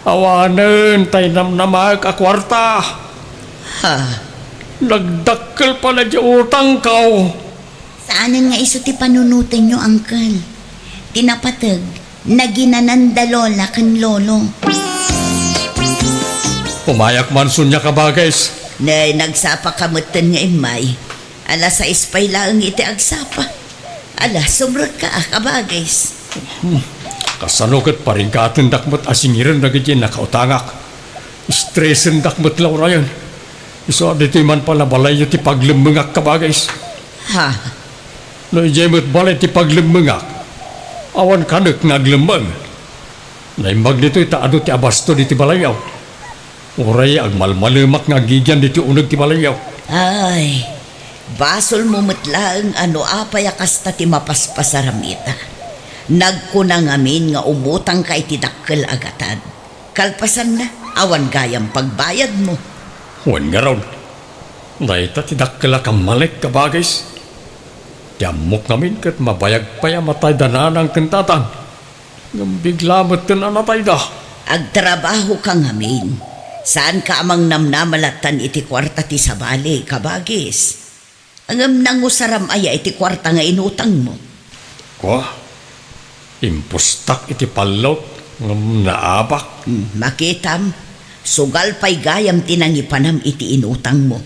Awanen tay namnamaek a kuarta. Ha? Nagdakkel pay la di utangko. Saanen nga isu ti panunotenyo, Uncle. Ti napateg, naginananda Lola ken Lolo. Umayak man sunia, kabagis. Nay, nagsapa ka metten nga immay. Alas sais pay laeng iti agsapa. Ala, sumrekka, a, kabagis. Hmm. Kasano ket paringgatendak met a singiren dagiti nakautangak? Estresendak met la urayen. Isu a ditoy man pay la balayyo ti paglemmengak, kabagis. Ha? No idiay met balay ti paglemmengak, awan kanek nga aglemmeng. Naimbag ditoy ta adu ti abasto ditoy balayyo. Uray agmalmalemak nga agigian ditoy uneg ti balayyo. Ay, basolmo met laeng a no apay a kasta ti mapaspasaram ita. Nagkuna ngamin nga umutangka iti dakkel a gatad. Kalpasanna, awan gayam pagbayadmo. Wen ngarud, dayta ti dakkel a kammalek, kabagis. Ti ammok ngamin ket mabayag pay a matayda nanang ken tatang. Ngem bigla metten a natayda. Agtrabahoka ngamin. Saanka a mangnamnama lattan iti kuarta ti sabali, kabagis. Ngem nangusaram aya iti kuarta nga inutangmo? Kua, impustak iti pallot ngem naabak. Hmm, makitam, sugal pay gayam ti nangipanam iti inutangmo.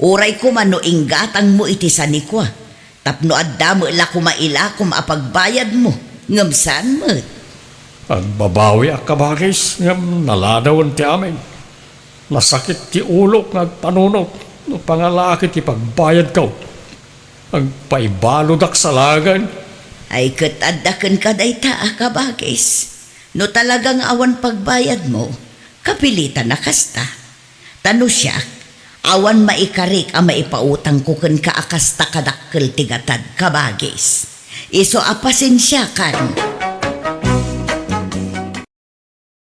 Uray koma no inggatangmo iti sanikua, tapno adda met la koma ilakom a pagbayadmo, ngem saan met. Agbabawiak, kabagis, ngem naladawen ti amin. Nasakit ti ulok nga agpanunot no pangalaak iti pagbayadko. Agpaibalodak salagen. Ay, ket adda kenka dayta a kabagis. No talaga nga awan pagbayadmo, kapilitan a kasta. Ta no siak, awan maikarik a maipautangko kenka a kasta kadakkel ti gatad, kabagis. Isu a pasensiakan.